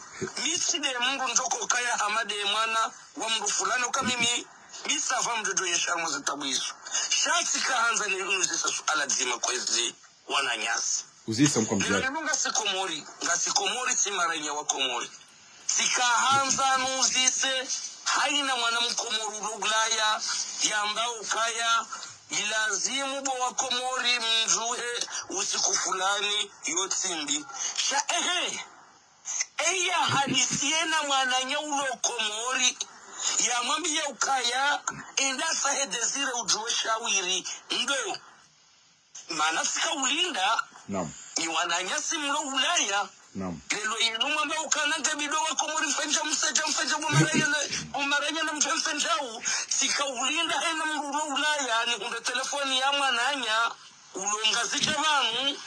mi tsi nde mndru ndjoko kaya hama nde mwana wa mndru fulani, uka mimi, mi ça va mndru djo yesha harumwa ze tabu izo. Sha tsika handza ni unuzisa suala dzima kwezi. Wananyasi. Uzisa mkwamdjari. Linu ngasi Komori, ngasi Komori, tsi maranya wa Komori. Tsika handza nuzise, haina mwana mkomori ulo Ulaya, yamba ukaya, ilazimu bo wa Komori mdjuhe usiku fulani, yo tsi mbi. Sha, ehe. Eya hadisi yena mwananya ulo Komori, yamwambiye ukaya, enda tsahe Désiré udjuwe shawiri, ndo. Mana tsika ulinda, Naam. ni wananyasi mlo Ulaya. Naam. Lelo inu mwamba ukana nge bido wa Komori mfendja mseja mfendja bumaranya na, bumaranya na mdja mfendjau. Tsika ulinda hena mndru ulo Ulaya, ni hunde telefoni ya mwananya, ulo Ngazidja pvanu.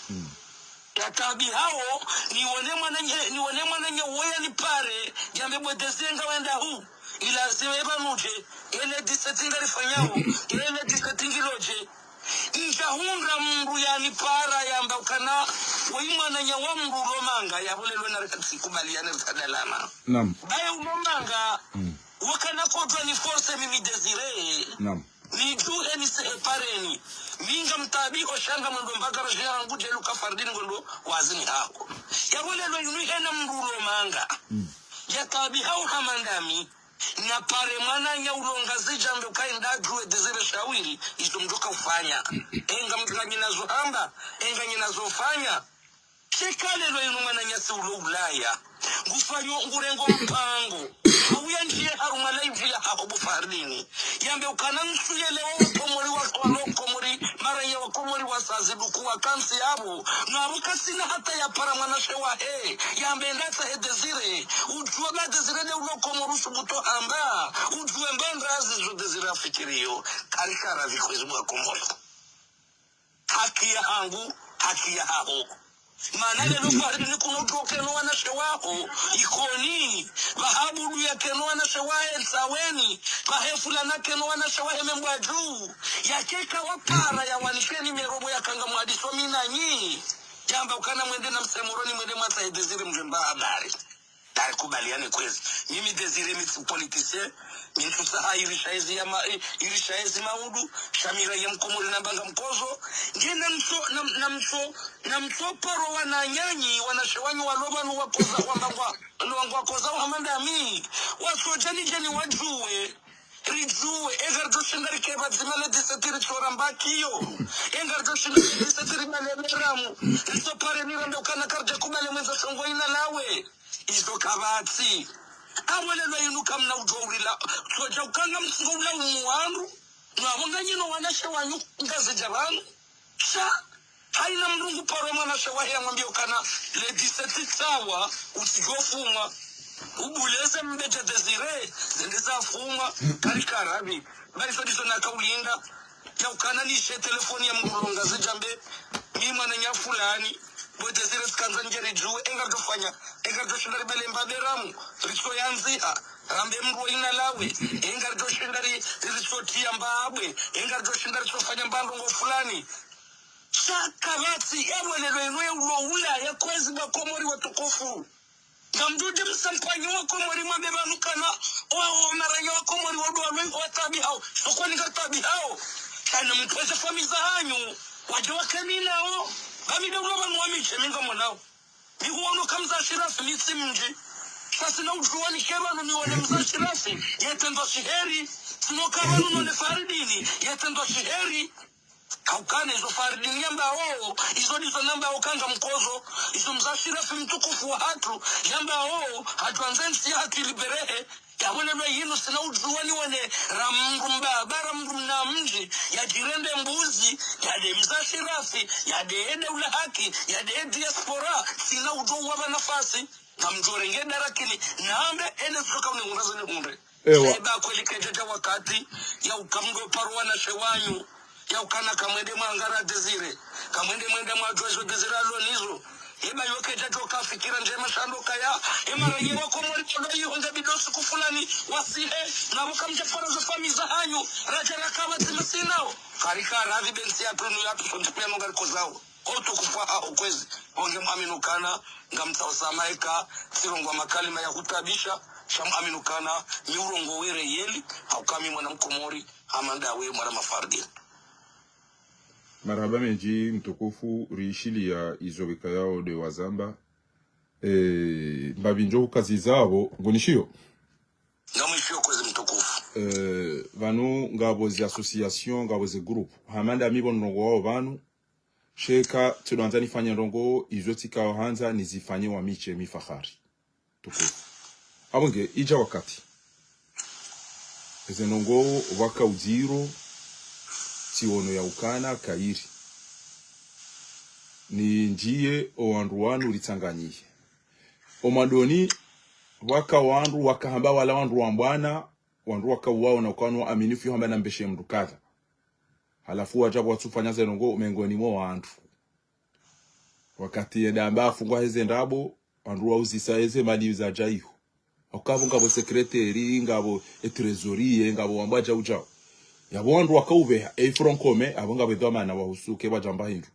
Ya tabi hao, ni wone mwananya, ni wone mwananya woya ni pare, yambe bo Désiré nga wenda hu. Ilazimu eba nuje, ele dix-sept ngari fanyao, ele dix-sept ngiloje. Ntsahundra mndru yanipara yamba ukana, woyi mwananya wa mndru ulo manga, ya pvo lelo na rikatsi kubali ya ne rikadalana. Naam. Baye ulo manga, Mm. wakana kodwa ni force mimi Désiré. Naam. Nidjuhe nitsehe pareni. Mi ngamtabiho sha ngamwendo mbagara je hangu djelu ka Fardine ngondo wazini hako. Ya pvo lelo inu hena mndru ulo manga. Mm. Ya tabi hao hama ndami. Na pare mwananya ulo Ngazidja mbe uka enda djuwe Désiré shawiri, izo mdjoka ufanya. Enga mdru nganyina zo hamba, enga nyina zo fanya. Sheka lelo inu mwananyasi ulo Ulaya. Ngufanyo ngurengo mpango. Hauya ndjiye harumwa live ya haho bo Fardine. Yambe ukana ntsu yelewa wa Komori wa, wa lo Komori, maranya wa Komori wa sazi duku wa kantsi yapvo. Na apvo katsina hata ya para mwanashe wahe. Yambe enda tsahe Désiré. Udjuwe ba Désiré nde ulo Komori usubutu hamba. Udjuwe mba ndrazi zo Désiré afikiriyo. Kari kara vikwezi bwa Komori. Haki ya hangu, haki ya haho. Mana lelo Fardine kuno udjuwa keno wanashe waho, Ikoni, pvaha Budu ya keno wanashe wahe Ntsaweni, pvahe fulana keno wanashe wahe Membwadju. Yakeka wapara ya wanike nimero bo yakanga mwadiso mi nanyi. Yamba ukana mwende na msemoroni mwende mwatsahe Désiré mdjwe mba habari. Tari kubaliane kwezi. Mimi Désiré mi tsi politicien, mi ntsu tsaha irisha ezi ya ma, i, irisha ezi maudu, sha mi raya mkomori namba ngamkodzo, nge namtso, nam, namtso, namtso paro wananyanyi, wanashe wanyu walo pvanu wakoza, wamba ngwa, wamba ngwakoza hama ndami, watsodja nidje niwadjuwe. Ridjuwe, enga ridjoshinda rike pvadzima le dix-sept ritsoramba kiyo. Enga ridjoshinda le dix-sept ribale beramu. Ritsopare nirambe ukana karidja kubale mwendza shongo ina lawe. Izo kapvatsi. Apvo lelo inu kamna udjo urila. Tsodja ukanga mtsingo ula umu wandru. Nwapvo nganyino wanashe wanyu Ngazidja pvanu. Sha, haina mndru ngu paro mwanashe wahe yamwambiye ukana, le dix-sept tsawa, utsidjo fumwa. Ubuleze mbedja Désiré, zende za fumwa, kari karabi. Bari so diso naka ulinda, ya ukana nishe telefoni ya mndru ulo Ngazidja mbe, mi mwananya fulani, bo Désiré tsikandza ndje ridjuwe, enga ridjofanya, enga ridjoshinda ribale mba beramu, ritsoyandziha, rambe mndru wa ina lawe, enga ridjoshinda ri, ritsotiya mbabwe, enga ridjoshinda ritsofanya mba ndrongo fulani. Sha kapvatsi, yapvo lelo inu ya ulo Ulaya kwezi ba Komori watukufu. Ngamdjudje msampanyi wa Komori mwambe pvanu ukana, o, o, maranya wa Komori wadjuwa lwe, watabi hao. Sokoni ngatabi hao. Kana mtweze famiyi za hanyu. Wadje wakeni nao. Bami nde ulo pvanu wamidje mi ngamonao. Mi huwono ka mze Ashirafi mi tsi mdji. Sha tsina udjuwa nike pvanu niwone mze Ashirafi. Yetrendwa shiheri. Tsinoka pvanu none Fardine. Yetrendwa shiheri. Kaukana izo Fardine yambao, izo ndizo nambao kanga mkodzo, izo mze Ashirafi mtukufu wa hatru, yambao, hatru andze ntsi ya hatru iliberehe, Yapvo lelo yinu sina udjuwa ni wone ra mndru mbaba, ra mndru mna mdji, yadjirende mbuzi, yade mza Shirafi, yade ede ula haki, yade diaspora, sina udjuwa wapva nafasi. Ngamdjorenge darakini, nambe ene suka unihundra zini hundre. Ewa. Saiba kweli kedjadja wakati, ya uka mdo paro wanashe wanyu, ya ukana kamwende mwangara Désiré, kamwende mwende mwadjuwa zo Désiré alo nizo. Eba yo kedjadjoka fikira ndjema shando kaya, ema raye wa Komori kodo yihonza bidosi kufulani, wasihe, na muka mdja para za fami za hanyu, radja rakaba tima sinao. Karika radhi bensi ya tunu ya tusondi pia nonga rikozao. Otukufu wahaho kwezi, bonge mwaminu kana, ngamtsao samaha eka, tsirongowa makalima ya hutabisha, sha mwaminu kana, mi urongowe reyeli, hauka mi mwana Mkomori, hama ndawe mwana Mafardine. Marahaba mendji mtukufu, rishiliya izo wikayao de wazamba. Eh, mbapvi ndjo hukaziza apvo, ngonishiyo? Ngamwishiyo kwezi mtukufu. Eh, pvanu ngapvo ze association, ngapvo ze groupe. Hama nda mi pvo ndrongowao pvanu, sha eka tsidjwandza nifanye ndrongoo izo tsikao handza nizifanye wa mi she mi Fahari. Tukufu. Apvo nge, idja wakati. Eze ndrongoo pvwaka udziro, tsiono ya ukana kayiri. Nindjiye o wandru wanu ritsanganyihe. O mwandoni, pvwaka wandru, wakahamba wala wandru wa mbwana, wandru waka uwaona ukana aminifu yo hamba na mbeshe mndru kadha. Halafu wadja pvwatsufanya ze ndrongoo mengoni mo wandru. Wakati yenda amba afungwa heze ndrabo, wandru wauzisa eze mali zadja iho. Hauka pvo ngapvo secrétaire, ngapvo e trésorier, ngapvo wambwa djau djau. Yapvo wandru waka upveha, e front commun, apvo ngapvo edhwamana wahusu ke wadjamba hindru.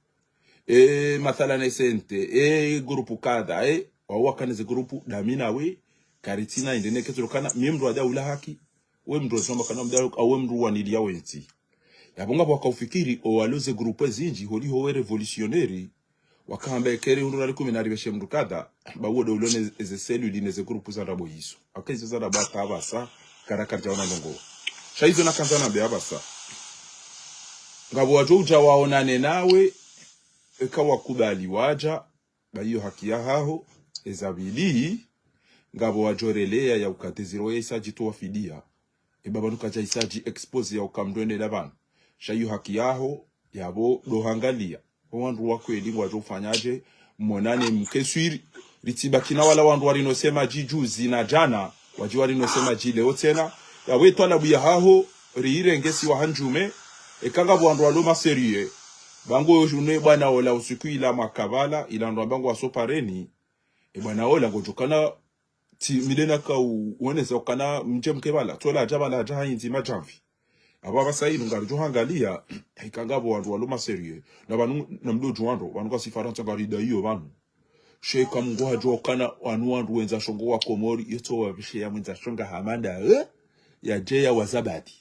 E mathala na e C N T, e groupe kadha, e, wao wakana ze groupe, dami nawe, karitsina inde neke tsulukana, mi mndru wa daula haki, we mndru wa zomba kana mdau, au we mndru wa nili ya wentsi. Yapvo ngapvo waka ufikiri, o walo ze groupe zindji, holiho we révolutionnaire, wakahamba eka ri hundru na rikumi na ripveshe mndru kadha, ba uwo de ulo ne ze cellule ne ze groupe za ndrabo izo. Aka izo za ndrabo hata apvasa, kara karidjaona ndrongoo. Sha izo nakandza nambe apvasa. Ngapvo wadjo udja waonane nawe, eka wakubali wadja, ba iyo haki yahaho, eza pvili, ngapvo wadjoreleya ya uka Désiré we isa djitowa fidiya. Eba pvanu kadja isa dji exposer ya uka mndru ende la pvanu. Sha iyo haki yaho, yapvo do hangaliya. O wandru wa kweli ngwadjo ufanyadje, monane mke swiri. Ritsibaki na wala wandru warino sema dji juzi na djana, wadji warino sema dji leo tsena. Yapvo e twalabu yahaho, riirenge si wa handjume, eka ngapvo wandru walo ma sérieux. Ba ngo yo june bwana ola usiku ila makabala, ila ndo amba ngwaso pareni. E bwana ola ngodjo kana, tsi, mi de naka u, uonesa ukana mdje mke pvala, tsola adja pvala adja hayindzi madjamvi. Apvo apvasa inu ngaridjo hangaliya, eka ngapvo wandru walo ma sérieux. Na pvanu, na mdo djuwa ndro, pvanu ngasi Farantsa ngarida iyo pvanu. Sha eka Mungu hadjuwa ukana wanu wandru wendza shonga wa Komori, yotso wapveshe ya mwendza shonga hama nda, eh? Yadje ya wazabadi.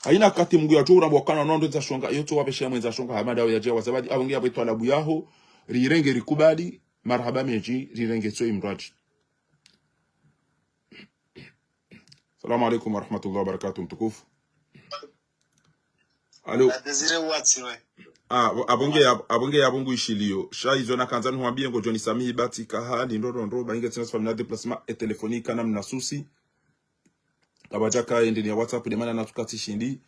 Hayina wakati Mungu yadjo uramba ukana wanu wandru wendza shonga, yotso wapveshe ya mwendza shonga hama nda, yadje ya wazabadi, apvo nge yapvo e twalabu yaho, rirenge rikubali, marahaba mendji, rirenge tso imradji. Salamu alaikum wa rahmatullahi wa barakatuh, mtukufu. Alo. Na Désiré watsi we. Ah, apvo nge ya, apvo nge yapvo ngu ishiliyo. Sha izo nakandza nihwambiye ngodjo nisamihi ba tsika hali ndro ndro ndro, ba inge tsina sifamina déplacement e téléphone kana mna souci. Kapvadjaka endeni ya WhatsApp de mana natsuka tsishindi,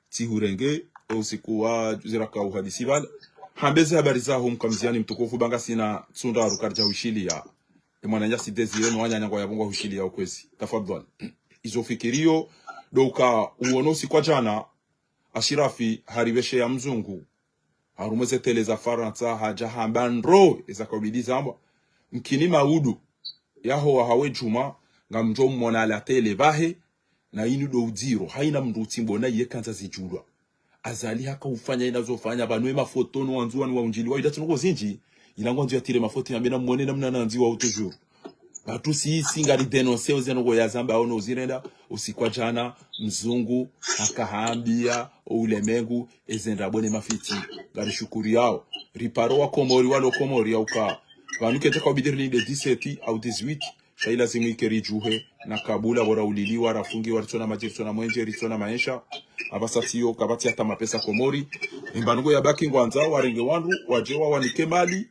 tsihurenge, o usiku wa ziraka uhadisi pvala. Hambe ze habari zaho mkamziani mtukufu ba ngasina tsunda aru karidja ushiliya. E mwananyasi Désiré no wananya ngwayapvo ngwa hushiliya ukwezi. Tafadhwali. Izo fikiriyo, do uka uono usiku wa djana, Ashirafi haripveshe ya mzungu. Harumwa ze télé za Farantsa, hadja hamba ndro, eza kaubidi zambwa. Mkini maudu, yaho wahawe djuma, ngamdjo mmona ala télé pvahe, na inu do udziro, hayina mndru utsimbo na iye kandza zidjulwa. Azali haka ufanya ina zofanya, pvanu e mafoto no wandzuwani wa undjili, wa ida tsi ndrongoo zindji, ila ngwandzo yatire mafoto yambe na mwone namna nandziwao toujours. Ba tsi si ngari dénoncer o ze ndrongoo ya zamba ono uzirenda, usiku wa djana, mzungu, haka hambiya, o ulemengu, eze ndrabo ne mafiti, ngari shukuriyao. Riparo wa Komori, walo Komori ya uka. Pvanu kedja kaubidi rininde dix-sept au dix-huit, sha ilazimu ike ridjuhe, na kabula pvo rauliliwa, rafungiwa, ritsona madji, ritsona mwenje, ritsona maesha. Apvasa tsiyo, kapvatsi hata mapesa Komori. Emba ndrongoo yabaki ngwandzo, warenge wandru, wadje wawanike mali,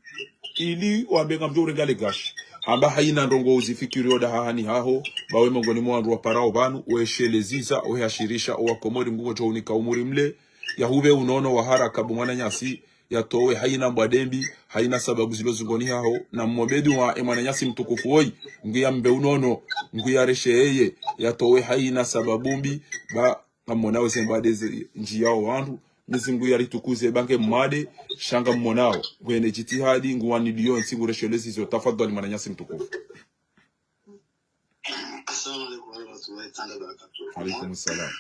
ili wambe ngamdjo urenga le gashi. Hamba haina ndrongoo uzifikiriyo dahahani haho, ba we mongoni mwa wandru waparao pvanu, weshelezeza, wehashirisha, owakomori ngungodjo unika umuri mle, yahupve unono wa haraka bo mwananyasi, yatowe haina mbwa dembi, haina sababu zilo zingoni haho, na mmombe dua e mwananyasi mtukufu woyi, nguya mbe unono, nguya reshe yeye, yatowe haina sababu mbi, ba ngammonao ze mbade ze ndjiyao wandru, Mwenyezi Mungu yaritukuze ba nge mmade, sha ngammonao, ngwene jitihadi, nguwaniliyo ntsi ngureshelezeza, tafadhali mwananyasi mtukufu. Assalamu alaikum warahmatullahi taala wabarakatuh. Alaikum salam.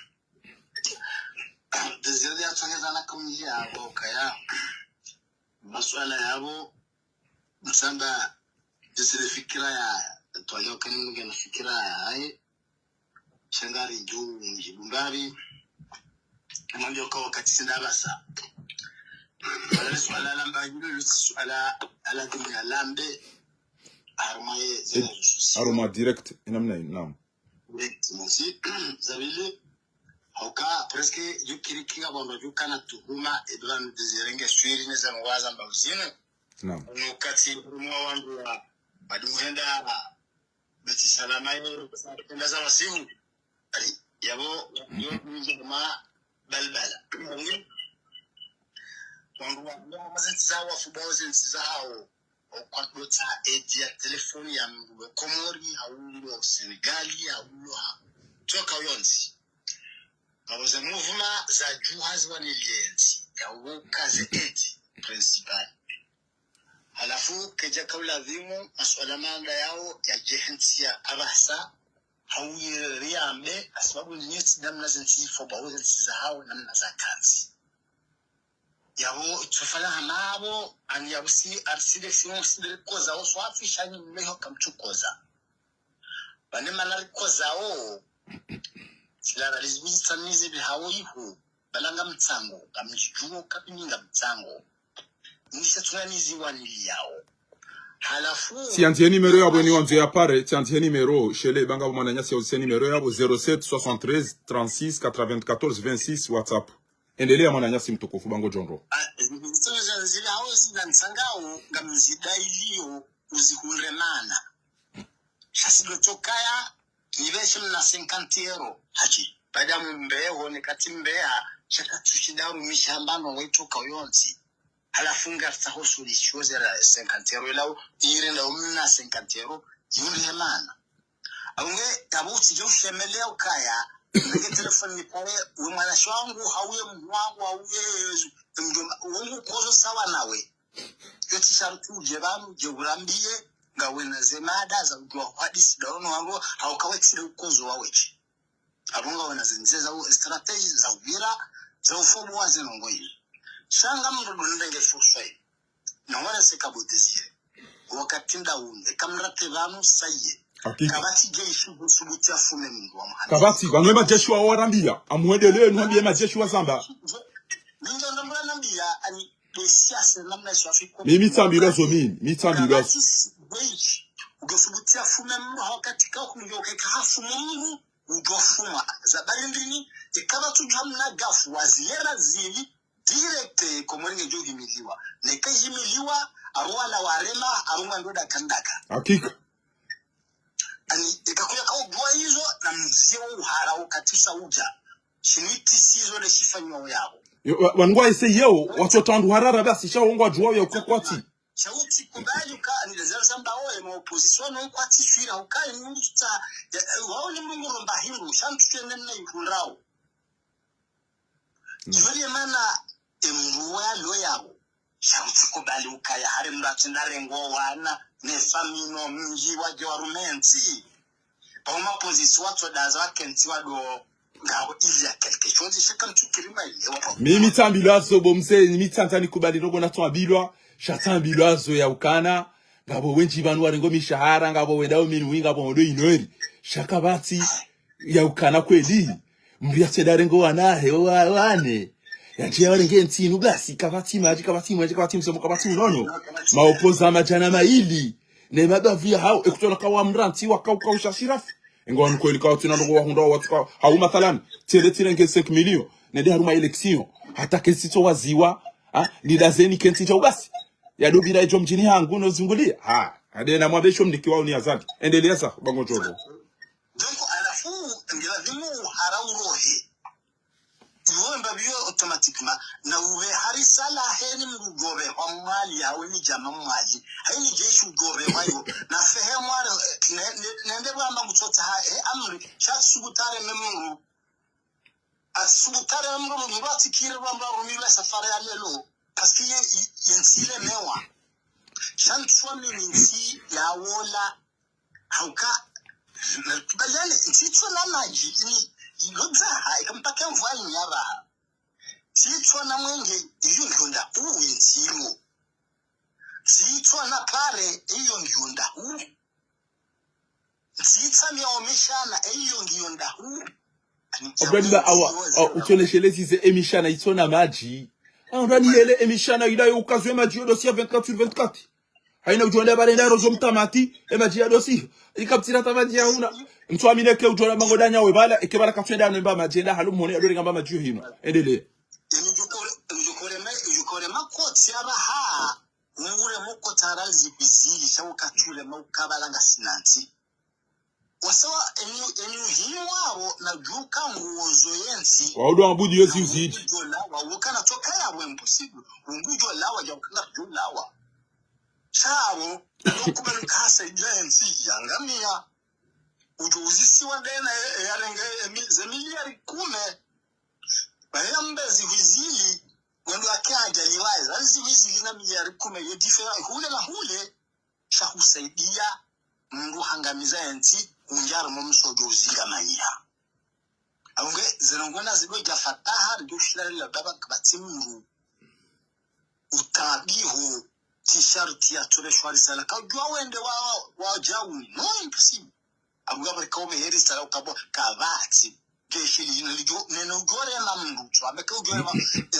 Désiré ya tsongeza na kamili yabo kaya. Maswala yabo, msamba, Désiré fikira ya, twalio kani mungena fikira ya, aye. Sha ngari juu mjibu mbapvi. Mwambio ka wakati sindapvasa. Wala ni swala lamba yule, yule swala ala dunia lambe. Harumwa ye, zina zususi. Harumwa direct, inamna inu, naam. Direct, mosi. Za pvili, hauka, presque, yukiri kinga bamba yukana tuhuma, edwa mdizirenge swiri, neza ngwaza mba uzine. Naam. Ono wakati, harumwa wandru wa, badi muhenda, Beti Salama ye, enda za wasihu. Ali, yabo, yo, yo, ma, balbala. Wangu wa, wa, mazenti za wafu bao zentsi za hao. Okwa dota edi ya telefoni ya mngu Komori, haulo Senegali, haulo ha. Toka uyonzi. Abo ze mouvement za juha ziwa ni lienzi. Ya uka ze edi principal. Halafu, kedja kaula pvimu, maswala manda yao ya jehentsi ya abasa, hau ye riambe, asibabu nyetsi namna zentsi fo ba zentsi za hao namna za kazi. Yabo, tsufala hamabo, ani yabo si, arside si, on si de koza, o swafi, shani mleho kamtsu koza. Bane mana rikoza o, sila ralizibizi tsamizi bihawo ihu, balanga mtsango, kamjijuo, kabininga mtsango. Nise tsunanizi wanili yao. Halafu, tsiandzihe numéro yabo ni wandzo ya pare, tsiandzihe numéro, shele, banga mwananyasi ya uze numéro yabo, zéro sept soixante-treize trente-six quatre-vingt-quatorze vingt-six WhatsApp. Endelea mwananyasi mtukufu, ba ngodjo ndro. Ah, zile hao zina ntsangao, ngamzidailio, uzihundre mana. Sha si ndo tokaya, nibeshe mna cinquante euros. Hachi, bada mumbeho, ne kati mbeha, shaka tsushinda rumisha mbano weitoka uyonzi. Halafu ngartsaho solution zera cinquante euros, ila u, ire nda umna cinquante euros, yuri hemana. Aunge, tabu tsidjo shemelea ukaya, nge telefoni ni pare, we mwanashe wangu, hauye mhu wangu, hauye mdjomba, wangu kozo sawa nawe. Yo tsi sharti udje pvanu, udje urambiye, ngawe na ze mada za udjuwa hadisi da ono wangu, hauka we tsi de ukozo wa wetsi. Abo ngawe na ze ndzia za u, stratégie za upvira, za ufobo wa ze ndrongoo izo. Sha ngamdjo ndrenge fursa yi. Na wala se kabo Désiré. Wakati nda unde, kamrate pvanu saye. Hakika. Kapvatsi jeshi husubuti afume mndru wa Muhammad. Kapvatsi, pvanu emajeshi wa warambiya, amwendele, nuhambiye majeshi wa zamba. Minja nambula nambiya, ani, Désiré, namna South Africa. Mi, mi tsambilwa zo, mi, mi tsambilwa zo. Kapvatsi, jeshi, udosubuti afume mndru, wakati ka kumjo keka hafume mndru, udofuma. Zabari ndini, ikaba tu hamna gafu, waziyera zili, direct, Komori ngedjo himiliwa. Neke himiliwa, aruwa na warema, aruma ndo daka ndaka. Hakika. Ani, ikakuya ka udjuwa izo, na mzie wo uhara ukatisa udja. Shiniti sizo le shifanywa wo yabo. Yo, wa, wanu ngwa ese yeo, watso tandu harara basi, sha wo ngwadjuwa yo kukwati. Sha utsi kubali uka, ani, lezero zamba oye, ma opposition, no kwati shwira, uka, ni mndru tsa, ya, wao ni mndru nguromba hindru, sha mtsu tende mna yihundrao. Iyo nde mana emndru walo yabo. Sha utsi kubali ukaya hari mndru atsinda rengo wana, ne famille no mdji wadje warume ntsi. Pao mapozisi watso daza wakentsi wado ngao ili ya quelque chose, shaka mtsukiri ma ile wa. Mi, mi tsambilwa zo bo mze, mi tsandza nikubali rogo na tsambilwa, sha tsambilwa zo ya ukana, ngapvo wendji pvanu warengo mishahara, ngapvo wendao minwi, ngapvo ndo inoeri. Sha kapvatsi, ya ukana kweli. Mndru yatsenda rengo wanahe, wa, wane. Yandjiya warenge ntsi inu basi, kapvatsi madji, kapvatsi mwenje, kapvatsi msomo, kapvatsi unono. Maopoza madjana mayili. Ne mabavu ya hao, ekutsona kawa mrantsi, waka uka usha shirafu. Engo wanu kweli kawatsina ndrongoo wahundra watsuka, hau mathalan, tsele tsirenge cinq millions, nende haruma élection, hata kentsi tso waziwa, ha, nidazeni kentsi dja ubasi. Yadobira idjo mdjini hangu no zungulia. Ha, Ade na mwambe sho mniki wao ni Azali. Endelea sa, bango djoro. Donc, halafu, ngilazimu uhara urohe. Iwe mbapvi yo automatiquement, na uwe hari sala heni mdru udjopvehwa Mwali, hawe ni djama Mwali. Haini jeshi udjopvehwa yo. Na fehe mwari, eh, ne, ne, nende wamba ngutsotsaha, eh, amri, sha tsubutare me mdru. Atsubutare me mdru, mdru atsikire wamba rumilwe safari ya lelo. Parce que ye, ye, ye ntsi ilemewa. Sha ntswa mini ntsi ya wola. Hauka, na kubaliane, ntsitswa na madji, ini, ilodzaha, ika mpaka mvua inyapvaha. Ntsitswa na mwenge, iyo ngiyo ndahu, ntsilo. Ntsitswa na pare, iyo ngiyo ndahu. Ntsitsa miao mishana, iyo ngiyo ndahu. Obedi ba awa, awa, utsoneshele zize emishana itsona madji. Awa, ndani yele emishana ila yo ukazwe madji yo dosi ya vingt-quatre sur vingt-quatre. Haina udjo nda pare nda rozo mtamati, emadji ya dosi. Ikapvira ta madji ya una. Mtsu amine ke udjo na mango danya we bala, eke bala katswenda anemba madji, enda halu mone, adori ngamba madji yo hino. Endelea. Nidjukore, nidjukore ma, nidjukore makoti apvaha. Ungure mokotara zikwizili, sha ukatsure ma ukabala ngasi na ntsi. Wasawa, enyu, enyu himu wapvo na djuka nguozo ye ntsi. Waudu wa budi yo ziuzidi. Ngudjo lawa, wukana tsoka yapvo impossible. Ngudjo lawa, dja ukana djo lawa. Sha apvo, ndo kubali kasa idja ye ntsi, yangamia. Udjo uzisiwa dena, e, e, yarenge, e, mi, ze miliyari kume. Bahe ya mbe zikwizili, wendo ake ajaliwa, za zikwizili na miliyari kume, yo différence, hule na hule. Sha husaidia mdru hangamiza ye ntsi, undjari mo msodjo uzingamanya. Abonge, zeno ngona zigo dja fataha, ndo shilali la baba kapvatsi mdru. Utabiho, tsi sharti ya tsole shwari sala. Kaudjua wende wa, wa, wa djauni. Non, impossible. Abonge, abari kaume heri sala ukabwa, kapvatsi. Jeshi lino lidjo, neno udjorema mdru, tsu, ambe ke udjorema,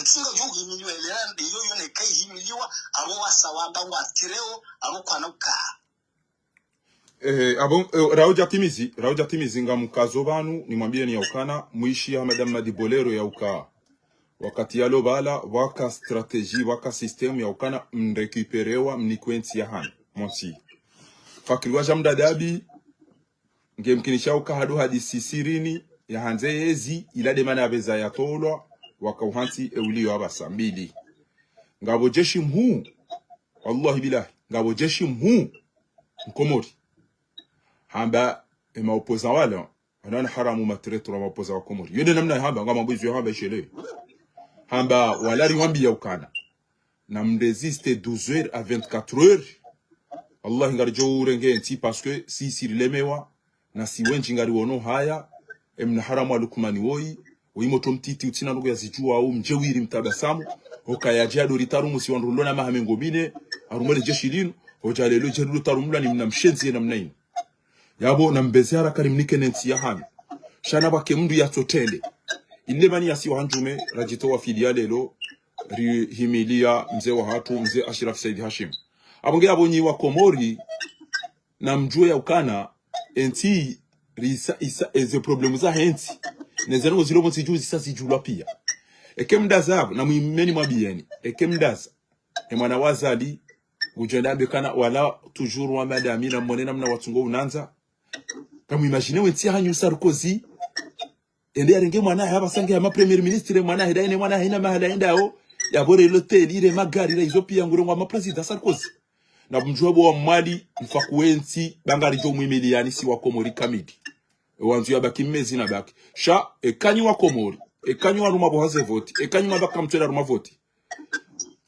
ntsi ngodjo uhimiliwa, elera, iyo yo neka ihimiliwa, apvo wasa wamba ngwa tireo, apvo kwana uka. Eh, apvo, eh, raudja timizi, raudja timizi ngamkazo pvanu, nimwambieni ya ukana, mwishi ya Madame Madi Bolero ya uka. Wakati yalo bala, waka stratégie, waka système ya ukana, mrécupérewa, mnikwe ntsi ya hanu, monsi. Fakiri wa Jamda Dabi, ngemkinisha uka hadu hadisi sirini, ya handze yezi, ila de mana apveza ya tolwa, waka uhantsi e uliyo apvasa mbili. Ngapvo jeshi mhuu, wallahi billahi, ngapvo jeshi mhuu, Mkomori. Hamba, ema opposant wala, wana na haramu ma traître wa ma opposant wa Komori. Yo de namna hamba, ngama bwizi yo hamba ishele. Hamba, wala riwambi ya ukana. Na mrésiste douze heures à vingt-quatre heures. Allah ngaridjo urenge ntsi parce que si, si rilemewa, na si wendji ngariwono haya, emna haramu wa Lukmani woyi, woyi motro mtiti utsina ndrongo ya zidjuwa au mdjewiri mtabasamu, hoka yadje adori tarumu si wandru lona maha mengo mine, harumwa le jeshi linu, hodja lelo djeru lo tarumulwa ni mna mshenzi ye namna inu. Yapvo na mbeze haraka rimnike ne ntsi ya hanyu. Sha na pvwake mndru yatsotrende. Ile mani yasi wa handjume, radjitowa fili ya lelo, rihimilia mze wa hatru, mze Ashraf Said Hashim. Apvo nge apvo nyi wa Komori, na mdjuwe ya ukana, entsi, risa, isa, eze problemu za hentsi. Neze ndrongo zilo pvontsi dju zisa zidjulwa pia. Eke mdaza apvo, na mwimeni mwambiyeni. Eke mdaza. E mwana wa Azali, ngudjo enda ambe kana wala toujours wa madami na mwone namna watsungo unandza. Kamu imagine wentsi hanyu Sarkozy. Ende yarenge mwana hahe apvasa nge hama premier ministre, mwana hahe daine, mwana hahe na mahala endao. Yapvo re loteli, re magari, re izo pia ngurengwa hama président Sarkozy. Na mdjuwa bo wa Mwali, mfaku wentsi, ba ngaridjo mwimiliani si wa Komori kamili. E wandzo yabaki mmezi na baki. Sha, eka nyi wa Komori, eka nyi waruma bo haze voti, eka nyi mabaka mtswela ruma voti.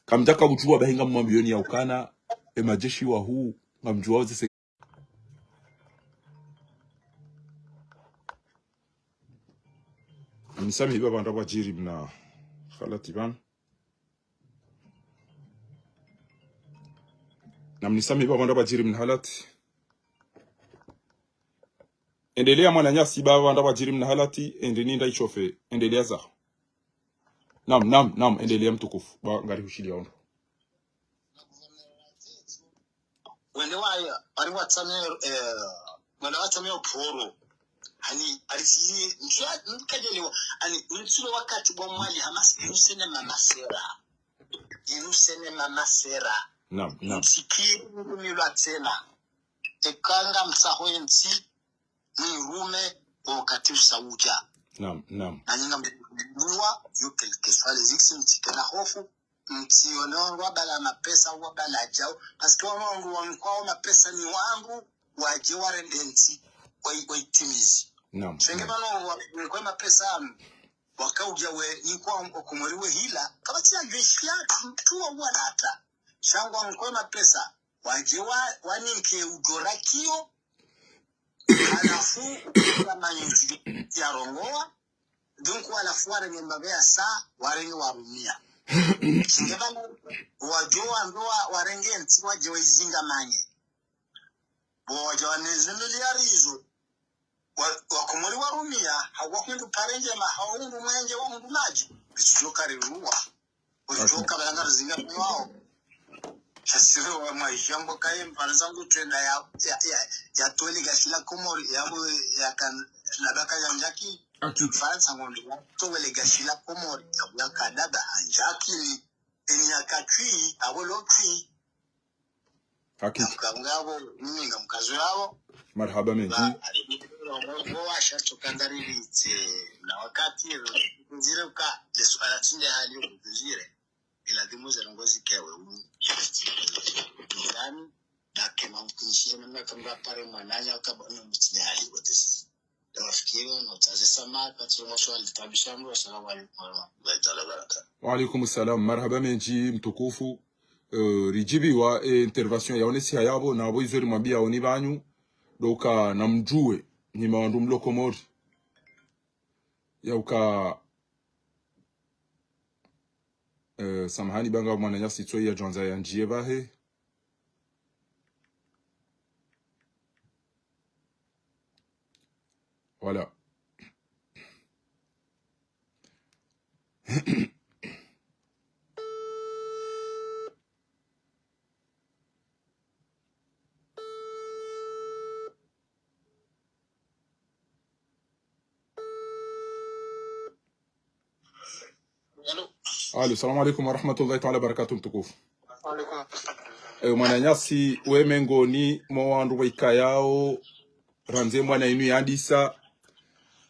Kamdjaka udjuwa bahi ngamwambiyoni ya ukana, e majeshi wahuu, ngamdjuwa oze se-, Mnisamihi ba pvandru pvwadjiri mna halati pvanu. Na mnisamihi ba pvandru pvwadjiri mna halati. Endelea mwananyasi ba pvandru pvwadjiri mna halati, ende ninda ichofe, endelea zaho. Naam, naam, naam, endelea mtukufu. Ba ngari hushiliya ondro. Wende waya, ari watsame, eh, wende watsame oporo. Hani, ari si, ntswa, nkajelewa. Hani, ntsilo wakati wa Mwali Hamas, inusene mamasera. Inusene mamasera. Naam, naam. Ntsiki, nilwa tsena. Eka ngamtsaho yentsi, mwirume, wakati usa udja. Naam, naam. Nanyi ngamdjuwa, yo quelque soit les exigences, mtsikena hofu, mtsione wandru wabala mapesa, wabala djau. Parce que wandru wanikwao mapesa ni wandru, wadje warende ntsi, wai-, waitimizi. Naam, naam. Sha nge pvanu wanikwao mapesa, wakaudja we, nikwa Wakomori we hila, kapvatsi ya jeshi ya tu, tu wa wanata. Sha ngwanikwao mapesa, wadje wa, waninke udjo rakiyo, halafu, ya manyuzi ya rongoa, donc halafu warenge mbapvi ya sa, warenge warumia. Sha nge pvanu, wadjo wandru wa, warenge ntsi wadje waizinga manye. Bo wadja waneze miliari izo. Wa, Wakomori warumia, hawa hundru pare ndjema, hawa hundru mwenje, wa hundru madji. Bitsi djo kariruwa. Wadjo kabala ngarizinga mwawo. Sha sire wa maisha mbo kaye mpare zangu trenda ya, ya, ya, ya twele gashila Komori, ya bo ya kan, labaka ya njaki. Faransa ngondro, ya twele gashila Komori, ya bo ya kadaba, anjaki ni, eni ya katwi, abo lo twi. Hakika. Namka ngapvo, mimi ngamkazo yapvo. Marahaba mendji. Ba, ari, bo washa tsoka ndariri tse, na wakati, ndzire uka, le suala tsinde hali yo, ndzire. Ila dimu ze ndrongoo zikewe, u, ndani, na kema mkunishire, namna kamba pare mwananya, ukaba, no, mtsinde hali, wote sisi. Nafikiri, no, tsaze sama, katsi, maswali, tabisha, mro, assalamu alaikum warahmatullahi taala wabarakatuh. Wa alaikum salam. Marahaba mendji, mtukufu. Eh, ridjibiwa, eh, intervention ya onesi hayapvo, na pvo izo rimwambia oni pvanyu, ndo uka namdjuwe, nyi mawandru mlo Komori. Ya uka, eh, samahani banga mwananyasi tso ya djwandza ya ndjiye pvahe. Voilà. Allô. Allô, salam alaikum warahmatullahi taala wabarakatuh, mtukufu. Wa alaikum salam. Eh, mwananyasi, we mengoni mwa wandru waikayao, randzi mwana inu yandisa,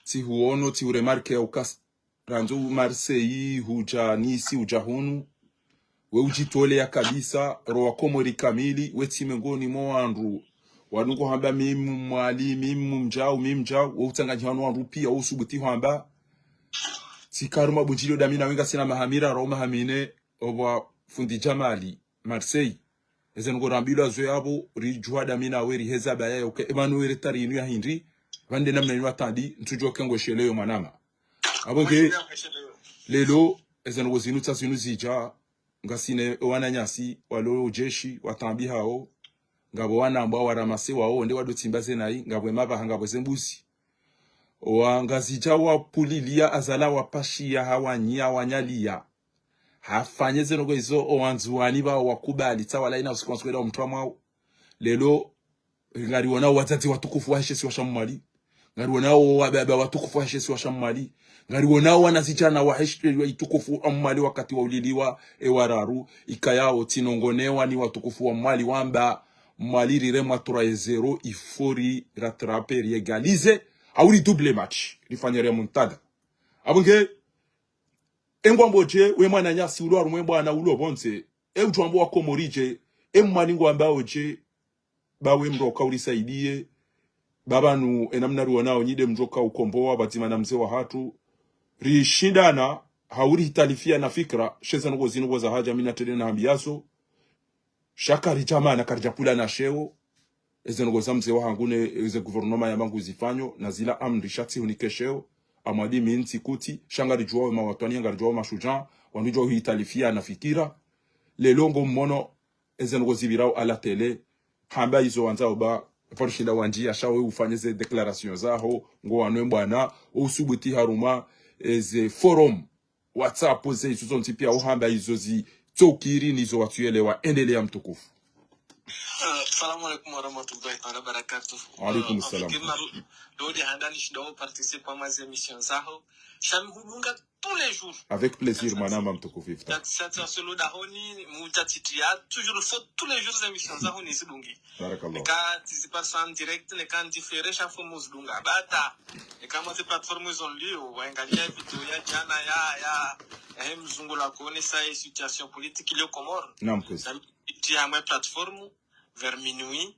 tsihuono, tsihuremarke ya uka, randzi u Marseille, hudja Nice, hudja hunu. We udjitolea kabisa, ro Wakomori kamili, we tsi mengoni mwa wandru. Wanu ngo hamba mimi Mwali, mimi mdjau, mimi mdjau, we utsanganyiha no wandru pia, we usubuti hwamba. Tsika harumwa bundjilio dami nawe ngasina maha miraru, maha mine, opvwa fundi Djamali, Marseille. Eze ndrongoo rambilwa zo yapvo, ridjuwa dami nawe riheza baya ya uka, Emmanuel tari inu ya hindri, pvande namna inu atandi, ntsudjuwa uka ngwesheleyo mwanama. Apvo nge, lelo, eze ndrongoo zinu tsa zinu zidja, ngasina wananyasi, walo ujeshi, watambi hao, ngapvo wanambwa waramase wao, nde wado tsimba ze nayi, ngapvo emapvaha, ngapvo ze mbuzi. Wa Ngazidja wapulilia azala wapashia hawanyia wanyalia. Hafanye ze ndrongoo izo owandzuwani pvao wakubali tsa wala ina usiku wa nsuku eda omtru wa mwao. Lelo, ngariwonao wadzadze watukufu wahe she isiwa sha Mwali. Ngariwonao wababa watukufu wahe she isiwa sha Mwali. Ngariwonao wanazidjana wahe she isiwa itukufu sha Mwali wakati wa uliliwa ewararu. Ikayao tsinongonewa ni watukufu wa Mwali wamba Mwali riremwa trois zéro, il faut rirattraper, riégaliser. Au ridouble match, rifanye remontada. Apvo nge, engwambo dje, we mwananyasi ulo harumwa ebwana ulo pvondze, e udjwambo Wakomori dje, e Mwali ngwambao dje, ba we mdru uka urisaidiye, ba pvanu enamna riwonao nyi nde mdru uka ukombowa, pvadzima na mze wahatru, rishindana, hauri hitalifia na fikira, she ze ndrongoo zinu ngo za haja mi na tele na hambiyazo, sha karidjamana, karidjapvula na sheo, eze ndrongoo za mze wahangu ne, eze gouvernement ya mangu zifanyo, na zila amri sha tsihunike sheo, amwadi mi ntsi kuti, sha ngaridjuwao mawatwani, ngaridjuwao mashudjaa, wandru djuwao hitalifia na fikira. Lelo ngo mmono, eze ndrongoo zipvirao à la télé, hamba izo wandzao ba, pvarishinda wandjiya, sha we ufanye ze déclaration zaho, ngo wanwe mbwana, usubuti harumwa, eze forum, WhatsApp, ze izo zontsi pia uhamba izo zitsokiri nizo watsuyelewa. Endelea mtukufu. Ah, Assalamu alaikum warahmatullahi taala wabarakatuh. Wa alaikum salam. Leo de handa nishindo participer mwa ze émissions zaho. Sha mi hudunga tous les jours. Avec plaisir, mwanama mtukufu Ifta. Sasa solo dahoni, muta titi ya, toujours faut tous les jours ze émissions zaho nizidunge. Barakallah. Neka tizipara en direct, neka en différé, chaque fois muzidunga. Bata, neka mwa ze plateforme zo nlio, waangalia video ya jana ya, ya, ya he mzungu la kuonesa ye situation politique ilio Comores. Naam, kwezi. Na mi titi ya mwe plateforme, vers minuit,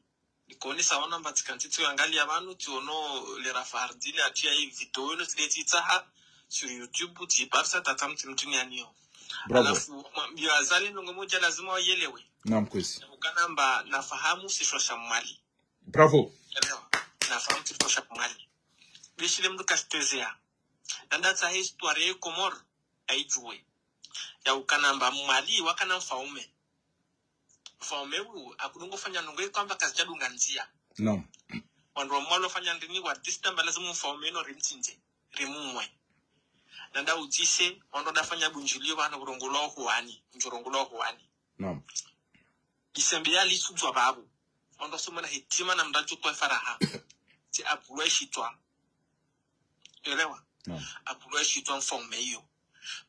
nikuonesa wana mba tsikantsi tsiangalia pvanu, tsiono le Rafa Hardine atia ye video ino tsidetsi tsaha sur YouTube, tsiparisa tata mtsi mtuni anio. Bravo. Halafu, ma-, yo Azali ndrongo moja lazima wayelewe. Naam, kwezi. Ukana mba nafahamu sishwa sha Mwali. Bravo. Elewa. Nafahamu sishwa sha Mwali. Bishile mndru kashitwezea. Nanda tsaha histoire ye Comores, aijue. Ya ukana mba Mwali wakana mfaume. Mfaume uwu, akudungo fanya ndrongo ye kwamba kazijadunga ndzia. Naam. Wandru wa Mwali wafanya ndrini wa décider mba lazimu mfaume ino rimtsindze, rimumwe. Nanda udzise, wandru wandafanya bunjulio pvanu urongolwa uhuwani, ndjo urongolwa uhuwani. Naam. Isembe ya litsudzwa babu. Wandru wasomona hitima na mndru adjo twa faraha. Tsi apvulwa ishitwa. Elewa. Naam. Apvulwa ishitwa mfaume iyo.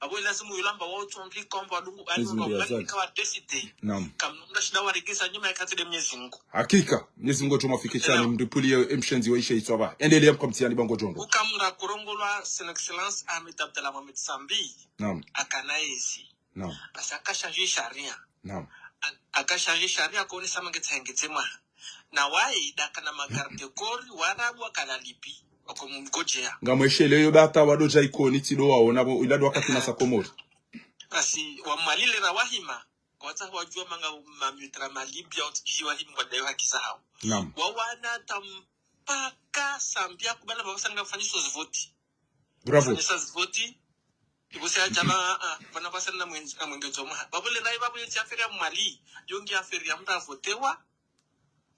Babu lazimu yulamba wao tu Amerika wamba wadungu, ani Mwenyezi Mungu wamba yazali. Amerika wa décider. Naam. Kamnumda shinda waregeza nyuma ya katsi de Mwenyezi Mungu. Hakika, Mwenyezi Mungu atumafikishani. Naam. Mndru puli ye mshenzi wa ishe itswa ba. Endelea mkamtsiani bango djondro. Ukamra kurongolwa Son Excellence Ahmed Abdallah Mohamed Sambi. Naam. Akana ezi. Naam. Basi akashanji sharia. Naam. A-, akashanji sharia kuonesa mangetse hengetse mwaha. Na wayi dakana magarde corps, Warabu wakala Libye, wako mngojea. Ngamwesheleyo bata wado dja Ikoni tsido waona bo, ila do wakati nasa Komori. Basi, wa Mwali le ra wahima, kwatsa wajua manga mamilitaire ma Libye, au tsikiji wahima kwa dayo haki za hao. Naam. Wawana tampaka Sambi akubala baba sanga fanyiswa zivoti. Bravo. Fanyiswa zivoti. Ibusa ya jama, ah, bana basa na mwenzi, na mwengezo mwaha. Babu le rai babu yeti affaire ya Mwali. Yo ngi affaire ya mndru avotewa.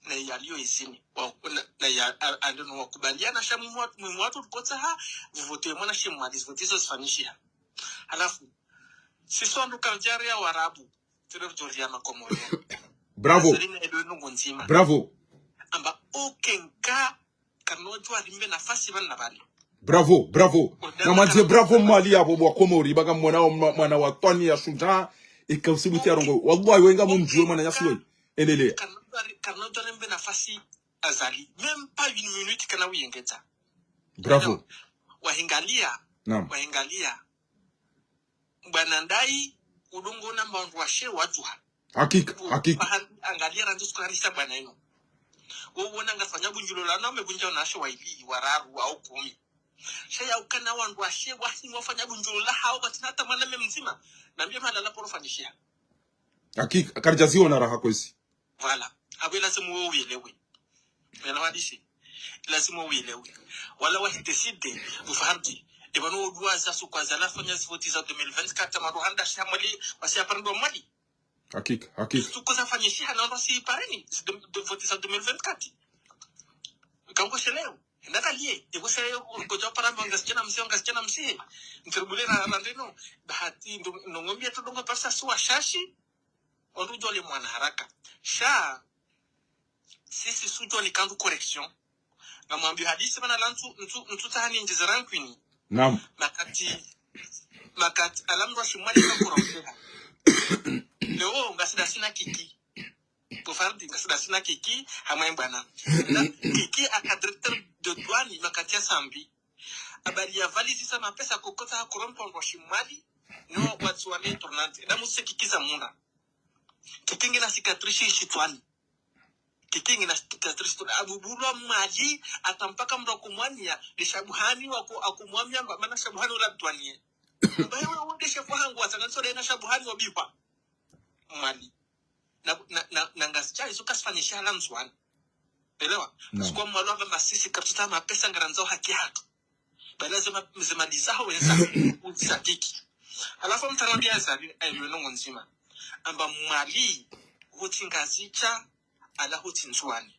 Na yalio izini. Wa, na, na ya, a, ando no wakubaliana sha mwimu watu, mwimu watu tukotsaha, vuvote mwana shi Mwali, zivote izo zifanyishiha. Halafu, sisi wandru kandjari ya Warabu, tiro djori ya Makomori. Bravo. Azali na edo inu ndzima. Bravo. Amba aucun cas, kanodjwa rimbe nafasi bana bali. Bravo, bravo. Namwandziye bravo Mwali yabo bo Wakomori, baka mwana wa mwa-, mwana wa twani ya shudja, eka usibuti ya rongo. Wallahi, wenga mumdjuwe mwananyasi we. Endelea. Kanodjwa ri-, kanodjwa rimbe nafasi Azali. Même pas une minute kana uyengedza. Bravo. Wahingalia. Naam. Wahingalia. Bwana ndayi, udungo na mba wandru washe wadjuha. Hakika, hakika. Baha angalia randzi sukarisa bwana inu. Wo wona ngafanya bunjulo la na umebunja wanawashe waili, wararu, au kumi. Sha ya ukana wandru washe, wahi wafanya bunjulo la hao, batsina hata mwana me mdzima. Nambiye mahala la poro fanyishiha. Hakika, karidjaziona raha kwezi. Voilà. Abo lazimu wo uyelewe. Mena wadisi. Lazimu wo uyelewe. Wala wahi décider, ufahardi. Eba no udwa za suka za la fanya zivoti za deux mille vingt-quatre, maro handa sha Mwali, wasi aparando Mwali. Hakika, hakika. Suka za fanyishiha na wasi pareni, zi de, de voti za deux mille vingt-quatre. Kango shelewo. Ndakaliye, ebo se, kodja paramba ngasichana msihe, ngasichana msihe. Ntribule na, na ndeno. Bahati, ndo, nongombia tu dongo parisa suwa shashi. Ondru djole mwana haraka. Sha, sisi sudjwa ni kandu correction. Ngamwambiyo hadisi bana la ntsu, ntsu, ntsu tsahani ndjize rankwini. Naam. Makati, makati, alamdwa shi Mwali na corrompeha. Leo, ngasi dasina Kiki. Bofardi, ngasi dasina Kiki, hamwe bwana. Na Kiki aka directeur de douane, makati ya Sambi. Habari ya valise za mapesa kokota ha corrompe ondwa shi Mwali. No, watsuwane tournante. Na muse Kiki za munda. Kiki ngena cicatrice shitswani. Kiki ngena cicatrice shitswani. Abubulwa Mwali, hata mpaka mndru akumwaniya, le Shabuhani wako akumwamia mba, mana Shabuhani ula mtwaniye. Mba yewe wonde shefu hangu, watsanga ntso dena Shabuhani wabihwa. Mwali. Na, na, na, na ngazidja, izo kasifanyisha la Ndzuwani. Elewa? Naam. Sikuwa Mwali wamba masisi, karitsutsaha mapesa ngarandzao haki hatru. Bala zema, zema dizaho wenza, udzisa Kiki. Halafu mtarambi ya zali, ayo nongo ndzima. Amba Mwali, hutsi Ngazidja, ala hutsi Ndzuwani.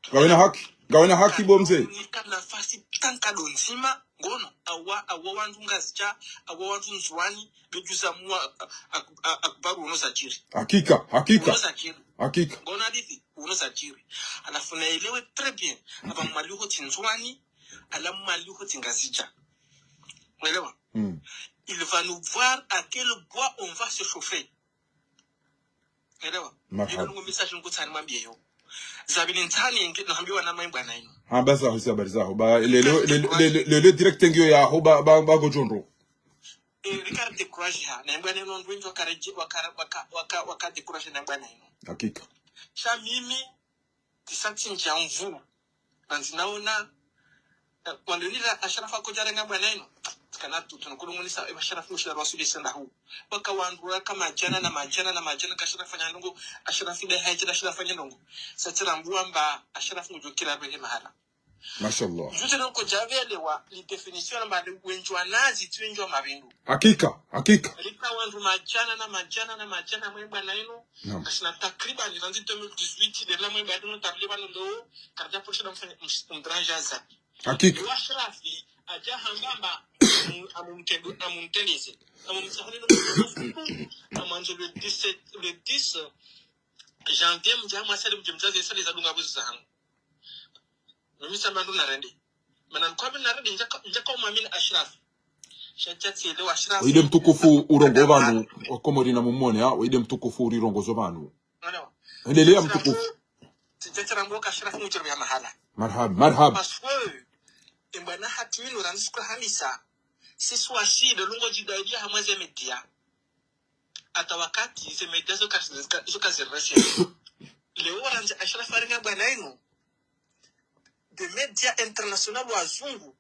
Ngawena haki, ngawena haki bo mze. Nika nafasi tankado ndzima, ngono, awa, awa wandru Ngazidja, awa wandru Ndzuwani, bejuza mwa, a, a, a, akubaru ono zadjiri. Hakika, hakika. Ono zadjiri. Hakika. Ngona hadisi, uno zadjiri. Halafu naelewe très bien. Amba Mwali ho tsi Ndzuwani, halafu Mwali ho tsi Ngazidja. Mwelewa? Mm. Il va nous voir à quel bois on va se chauffer. Mwelewa? Marhaba. Ilo nungu message nungu tsani mwambie yo. Zabili ntsani nge, nahambiwa na maimba na inu. Hamba zaho, isi habari zaho. Ba, lelo, lelo, lelo, lelo direct ngiyo yaho, ba, ba, ba ngodjo ndro. Eh, rika découragé ha. Na mbwana inu ndwenjo waka, waka, waka, waka découragé na mbwana inu. Hakika. Sha mimi, tisa tsi ndja mvu. Nandzi naona, eh, wandonira Ashrafu akodja renga mbwana inu. Tsikana tu, tunukulungunisa, eh, Ashrafu mshira wa sudi senda hu. Waka wandru waka madjana na madjana na madjana ka Ashrafu fanya ndrongo, Ashrafu ida haidja Ashrafu fanya ndrongo. Sa tsira mbuwa mba Ashrafu ngudjo kira rwehe mahala. Mashallah. Djutsi noko djavelewa, li définition na mbali wenjwa nazi, tsi wenjwa mabindu. Hakika, hakika. Rika wandru madjana na madjana na madjana mwe mbwana inu. Naam. Kasina takriban, randzi deux mille dix-huit, de la mwe mbwana inu, takriban lo, karja poshe na mfanya, mdraja za. Hakika. Wa Ashrafi, adja hamba mba, amumtendo, amumteleze. Amumsahani no, amwanzo le dix-sept, le dix janvier, mdja mwasali mdje mdjaze sali za dunga buzi za hangu. Mimi samba ndo narende. Mana nkwambi narende ndjaka, ndjaka umwamini Ashrafi. Sha tsatsi ele wa Ashrafi. Waide mtukufu urongoe pvanu, wa Komori na mumone, ha? Waide mtukufu urirongozo pvanu. Mwelewa? Endelea mtukufu. Tsitsetserambo ka Ashrafi mdjiri ya mahala. Marhaba, marhaba. Parce que, embwana hatru inu randzi suka hamisa. Sisi wasi, ndo lungo djidaidia hamwe ze média. Hata wakati ze média zoka, zoka, zoka zirese. Leo randzi Ashrafi arenga mbwana inu. Des médias internationaux wazungu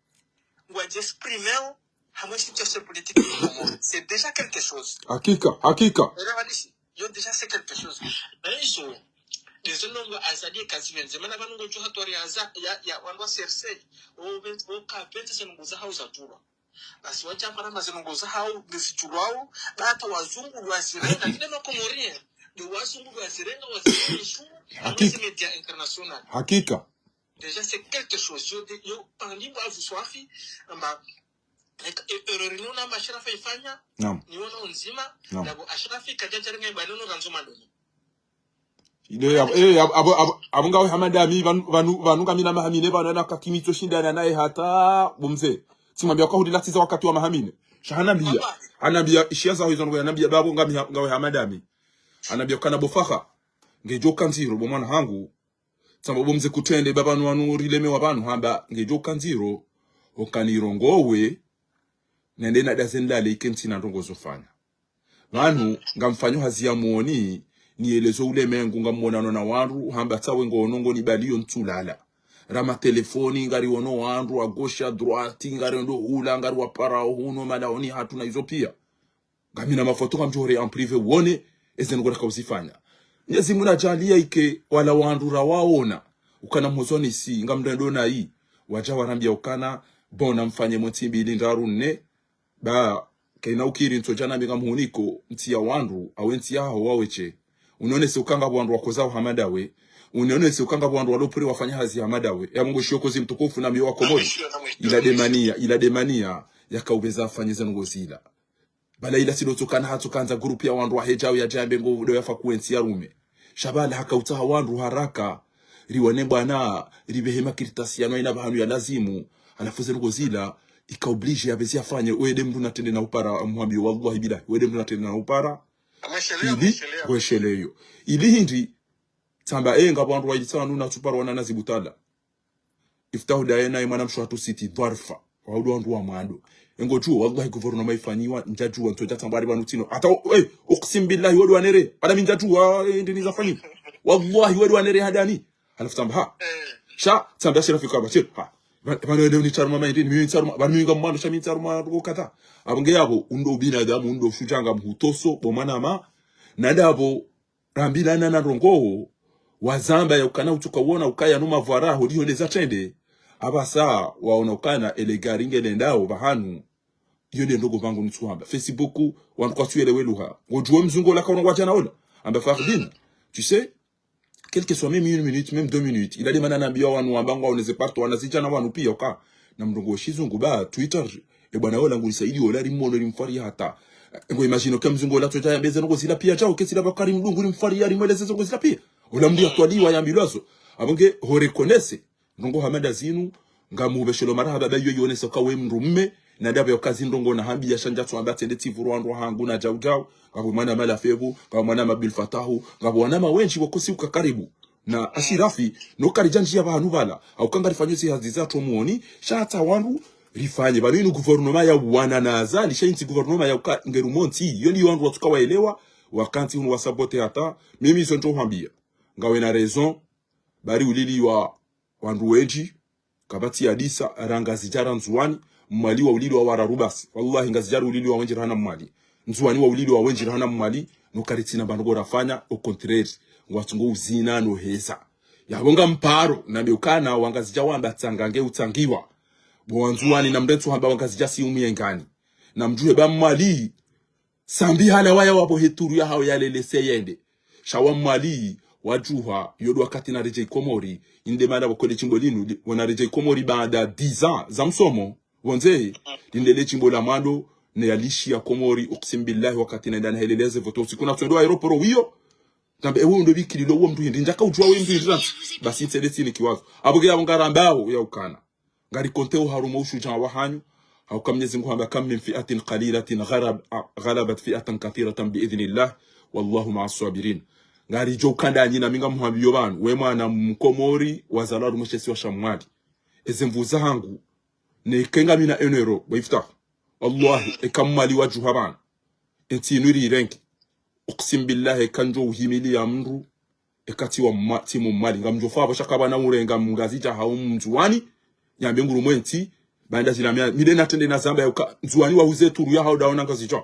ngwadji exprimer hamwe situation politique ya Komori. C'est déjà quelque chose. Hakika, hakika. Elewa hadisi, yo déjà c'est quelque chose. Na izo, ndezo ndrongo Azali kazipvendze. Mana pvanu ngodjo hatwari Aza-, ya, ya wandru wa C R C, o pven-, o kapvendze ze ndrongo za hau za tulwa. Basi wadja mara ma ze ndrongo za hau, ndezi tulwao, ba hata wazungu lwazirenga, kile ma Comoriens, nde wazungu lwazirenga, wazirenga ishu, Hakika. Ze médias internationaux. Hakika. Déjà, c'est quelque chose. Yo, yo, pandi bwa vu swafi, amba, e, e, erreur inu namba Ashrafi ifanya, Naam. Ni wono ndzima, Naam. Ndapvo Ashrafi kadjadja renga mbwana inu randzi mandoni. Ile ya, eh, ya, abo, abo, abo ngawe Hamada mi, pvanu, pvanu, pvanu ngamina mahamine, pvanu na kakimitso shindana naye hata, bo mze. Tsimwambia kwa hudila tsiza wakati wa mahamine. Sha hanambia. Hanambia, ishiya zaho izo nungu yanambia, babo ngami ha-, ngawe Hamada mi. Hanambia kana bo Faha. Ngedjo ka ndziro, bo mwana hangu. Tsamba bo mze kutrende, ba pvanu wanu rilemewa pvanu, hamba, ngedjo ka ndziro, oka nirongowe, nende nadaze nilale ike ntsina ndrongo zofanya. Pvanu, ngamfanyo hazi ya moni, nielezo ulemengu, ngamwonano na wandru, hamba tsawe ngono ngo nibaliyo ntsulala. Rama telefoni, ngari wono wandru, à gauche, à droite, ngari ndo hula, ngari waparao hunu, malaoni hatru na izo pia. Ngamina mafoto ngamdjo hore en privé wone, eze ndrongo raka uzifanya. Mnyezi Mungu nadjaaliya ike wala wandru rawaona. Ukana mhozoni si, ngamrendo nayi. Wadja warambia ukana, bona mfanye mwezi mbili ndraru nne. Ba, kaina ukiri ntsodja na mi ngamhuniko, ntsi ya wandru, awe ntsi ya haho wawe she. Unionese uka ngapvo wandru wakozao hama ndawe. Unionese uka ngapvo wandru walopvure wafanya hazi hama ndawe. Ya Mungu shiyo kozi mtukufu na miyo wa Komori. Ila nde mania, ila nde mania, yaka upvendza afanye ze ndrongo zila. Bala ila silo tsokana hatsokandza groupe ya wandru wahedjao yadjambe ngo ndo yafa kuwe ntsi ya rume. Sha bala haka utsaha wandru haraka. Riwane bwana, ripvehe makartasi yanu haina pvahanu ya lazimu. Halafu ze ndrongo zila, ika obligé yapvendze afanye, weye nde mndru natrende na upara, muhambiyo wallahi billahi, weye nde mndru natrende na upara. Ili, wesheleyo. Ili hindri, tsamba, eh, ngapvo wandru wayili tsanu na tsupara wana na zibutala. Iftahu daye naye mwana mshe hatru siti dhwarfa. Waudu wandru wa mwando. Engo djuo, wallahi gouvernement ifanyiwa, ndjadjuwa, ntsodja tsamba ari pvanu tsino. Hata, eh, uqsim billahi, wadu wanere. Hada mi ndjadjuwa, eh, ndini zafanyiwa. Wallahi, wadu wanere hadani. Halafu tsamba, ha. Sha, tsamba Ashrafi kaba, shir, ha. Pvanu, pvanu wende unitsaruma ma indini, mi nitsaruma, pvanu mi ngamwando, sha mi nitsaruma, ruko kadha. Apvo nge yapvo, undo binadamu, undo shudjanga mhutoso, bo mwana ma. Na ndapvo, rambilana na ndrongo, wazamba ya ukana utsuka wona ukaya no mavwara, holiho nde zatrende. Apvasa, waona ukana ele gari ngelendao pvahanu. Iyo nde ndrongo pvangu nitsuhamba. Facebook, wandru kwatsuelewe lugha. Ngodjuwa mzungu ola kaona ngwadjana ola. Amba Fakhdin, tu sais, quel que soit même une minute, même deux minutes, ila nde mana nambiwa wanu wamba ngwaoneze partout, wanazidjana wanu pia uka. Na mndrongo wa shizungu ba, Twitter, e bwana ola ngulisaidi ola rimono rimfwari hata. Ngo imagine ke mzungu ola tsoja yambe ze ndrongo zila pia, djao ke zila bakari mdungu ni mfari yari mweleze ze ndrongo zila pia. Ola mndru yatwaliwa yambilwa zo. Apvo nge ho reconnaître ndrongo hama nda zinu, ngamuhupveshelo marahaba ba iyo yonesa uka we mndru mme, na ndapvo yauka zi ndrongo na hambiya sha ndjatso amba tsende tsivurwa ndro hangu na djau djau, ngapvo mwana Malafevu, ngapvo mwana Mabil Fatahu, ngapvo wanama wendji wakosi uka karibu. Na Ashirafi, no karidja ndjiya pvanu pvala, hauka ngarifanyo zi hazi zatru mwoni, sha hata wandru, rifanye, pvanu inu gouvernement ya wana na Azali, sha intsi gouvernement yauka ngeru montsi, yo ndiyo wandru watsuka waelewa, wakantsi hunu wasabote hata, mimi izo ndjo hwambiya. Ngawe na raison, bari uliliwa wandru wendji, kapvatsi yadisa, ra Ngazidja ra Ndzuwani, Mwali wauliliwa wararu basi. Wallahi, Ngazidja riuliliwa wendji rahana Mwali. Ndzuwani wauliliwa wendji rahana Mwali, no karitsina pvandru ngo rafanya, au contraire. Ngwatsungo uzina no heza. Yapvo ngamparo, na mbe ukana, wa Ngazidja wamba tsanga nge utsangiwa. Bo wa Ndzuwani na mretso hamba wa Ngazidja si umyengani. Na mdjuhe ba Mwali, sambi hala waya wapvo he turu yahao yalelese yende. Sha wa Mwali, wadjuha, yo ndo wakati naredjei Komori, inde mana pvoko le djimbo linu, li- wana redjei Komori baada dix ans za msomo, pvondze, linde le djimbo la mwando, ne yalishiya Komori, uksimu billahi wakati nenda naheleleze pvoto usiku na tswendo aéroport wiyo, tambe ewe ndo bikililo wo mndru hindri, ndjaka udjuwa we mndru hindri rantsi, basi ntsele tsini kiwazo. Apvo ke yapvo ngarambao yaukana. Ngari konte uharumwa ushudjaa wahanyu, hauka Mnyezi Mngu hamba, كم من فئة قليلة غلب-، غلبت فئة كثيرة بإذن الله، والله مع الصابرين. Ngaridjo ukandani na mi ngamuhambiyo pvanu, we mwana Mkomori, wazalwa harumwa she isiwa sha Mwali. Eze nvu zahangu, ne ke ngamina un euro, bo Iftah. Wallahi, eka Mwali wadjuha pvanu. Entsi inu iri irengi. Uksimu billahi, eka ndjo uhimiliya mndru, eka tsi wa mwa-, tsi mu Mwali. Ngamdjo fa pvo sha kapvana urenga Mngazidja hau Mndzuwani, yambe nguru mwentsi, baanda zila mia, mi nde natrende nazamba yauka, Ndzuwani wahuze turu yahao ndawo na Ngazidja.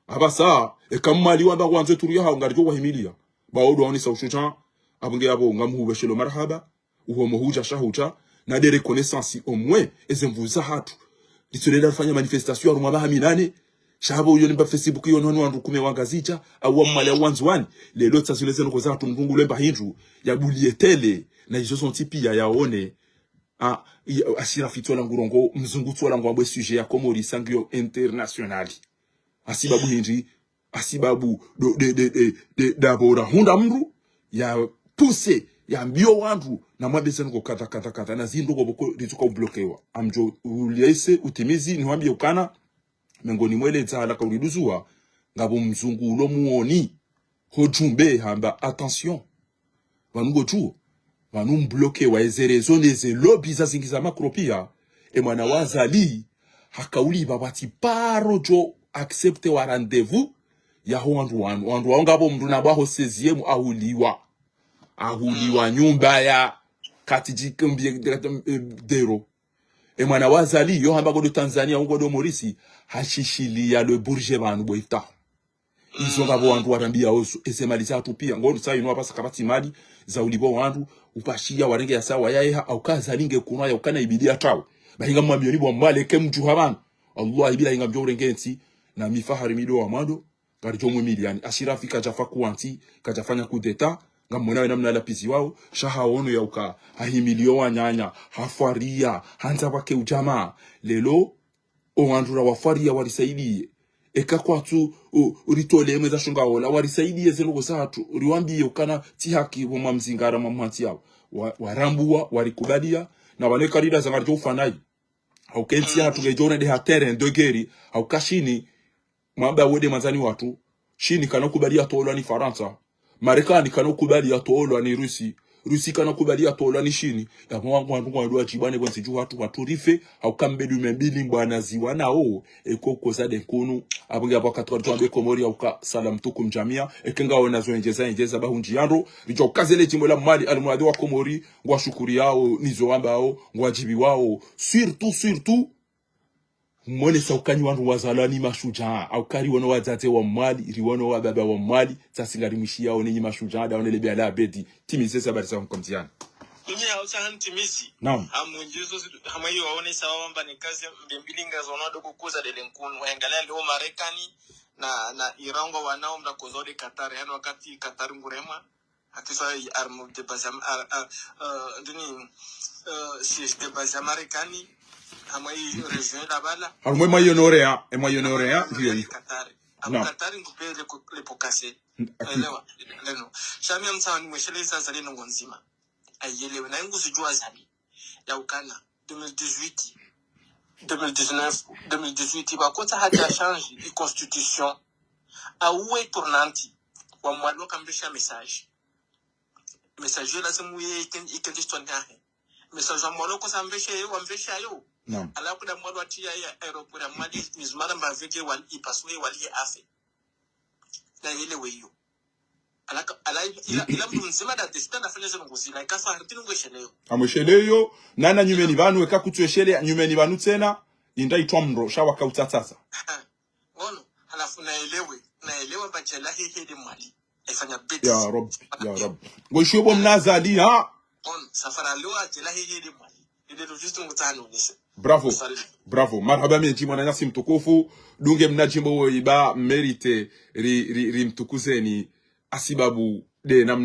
Apvasa, eka Mwali wamba ngwandzo turu yahao, ngaridjo wahimiliya. Ba wo ndo waonesa ushudjaa, apvo nge yapvo ngamuhupveshelo marahaba, uhomo hudja sha hudja, na nde reconnaissance au moins, eze nvu zahatru. Ritsolela rifanya manifestation harumwa maha minane, sha pvo uyo nimba Facebook yo noni wandru kume wa Ngazidja, au wa Mwali au wa Ndzuwani, lelo tsa zile ze ndrongo zahatru mndru ngu lemba hindru, ya bulie télé, na izo zontsi pia yaone, a, i- Ashirafi tsola ngurongo, mzungu tsola ngwambwe sujet ya Komori sangiyo international. Hasibabu hindri, hasibabu do, de, de, de, de, ndapvo rahundra mndru, ya pousse, yambiyo wandru, na mwambe ze ndrongo kadha, kadha, kadha, na zi ndrongo pvoko ritsuka ublokewa. Amdjo uliyese utimizi, niwambiye ukana, mengoni mwa le dzaha la kauriduzuwa, ngapvo mzungu ulo muoni, ho djumbe hamba, attention. Pvanu ngo tu, pvanu mblokewa eze réseaux neze lobby za zingi za makro pia, e mwana wa Azali, hakauli pvapvatsi paro djo accepter wa rendez-vous, yaho wandru wanu. Wandru wao ngapvo mndru na bwaho seizième ahuliwa. Ahuliwa nyumba ya katidji kumbi dero. E mwana wa Azali, yo hamba ngodo Tanzania, ngodo Morisi, hashishiliya le burje pvanu bo Iftah. Izo ngapvo wandru warambiya ozo, eze mali zahatru pia. Ngono sa inu apvasa kapvatsi mali, za ulipvo wandru, upashiya warenge ya sawa ya eha, hauka Azali nge kunwa yaukana ibidi ya trawe. Bahi ngamwambiyo ni bo Mwali ke mdjuha pvanu. Allah ibidi ngamdjo urenge ntsi, na mi Fahari mi ndo wa mwando, ngaridjo mwimiliyani. Ashirafi kadjafa kuwantsi, kadjafanya coup d'État, ngamwona we namna lapviziwao, sha haono yauka, hahimiliyo wananya, hafwariya, handza pvwake udjamaa. Lelo, o wandru rawafwariya warisaidiye. Eka kwatsu, u, uritole mweza shonga ola, warisaidiye ze ndrongo zahatru, uriwambiye ukana tsi haki pvo mwa mzingara mwa mwantsi yapvo. Wa, warambuwa, warikubaliya, na pvanu eka rida za ngaridjo ufanayi. Hauka entsi yahatru ngedjo urende ha terrain de guerre, hauka Shini, mwamba wende mwandzani watru, Shini kana kubali yatolwa ni Farantsa. Marekani kana kubali yatolwa ni Rusi. Rusi kana kubali yatolwa ni Shini. Yapvo wangu wandru ngwandru wadjibane pvwentsi dju hatru watru rife, hauka mbedu membili mbwana ziwa nao, eko koza de nkunu, apvo nge apvo wakati watru wambe Komori hauka salam tukum jamia, eke ngaona zo endjeza endjeza bahundji yandro, ridjo ukazele djimbo la Mwali, almuradi wa Komori, ngwashukuriyao, nizo wambao, ngwadjibiwao, surtout, surtout, mwonesa ukana wandru wazalwa ni mashudjaa, hauka riwono wadzadze wa Mwali, riwono wababa wa Mwali, sasi ngarimwishiyao nenyi mashudjaa, ndawo nele bia la abedi, timizi ze habari za mkomziani. Inyi hausa hantimizi. Naam. Hamwinjizo zitu, hamwe iyo waonesa wamba ni kazi mbimbili ngazono wadogo kuza dele nkunu, waengalia leo Marekani, na, na Iran ngwa wanao mda kuza wade Qatar, yani wakati Qatar nguremwa, haki sa arme de base am-, ar-, ar-, euh, ndini, euh, siège de base ya Marekani, hamwe iyo région la bala. Harumwa e Moyen-Orient, e Moyen-Orient, ndiyo yi. Qatar. Abu Katari ngupve le po-, le pot cassé. Elewa. Leno. Sha mi ya mtsaha nimweshele iza Azali ndrongoo ndzima. Ayelewe. Na nguzi djuwa Azali. Ya ukana. Deux mille dix-huit. Deux mille dix-neuf. Deux mille dix-huit. Ba kotsaha hadja change i constitution. Awe tournante. Wa Mwali waka mpvesha message. Message yo lazimu ye iken-, ikentsi histoire yahe. Message wa Mwali kosa mpveshe yo, wa mpvesha yo. Naam. Ala kuda Mwali wa tiya ya aéroport ya Mwali, mizumara mba veke Wali, ipasuwe Wali ye afe. Na yelewe yo. Ala ka-, ala ila, ila mndru mdzima da desita nafanya ze ndrongoo zila, ikasa hariti ndrongoo esheleyo. Amwesheleyo, nana nyumeni pvanu, eka kutsu eshele, nyumeni pvanu tsena, inda itwa mndro, sha waka utsatsatsa. Ngono, halafu na yelewe, na yelewe amba djela hehe nde Mwali. Ifanya bêtise. Ya Rabbi, ya Rabbi. Ngoishiyo bo mna Azali, ha? Ngono, safara leo adjela hehe nde Mwali. Ile ndo juste ngutsaha nonese. Bravo. Asante. Bravo. Marahaba mendji mwananyasi mtukufu. Dunge mna djimbo wo iba mérite ri, ri, ri mtukuzeni. Hasibabu nde namna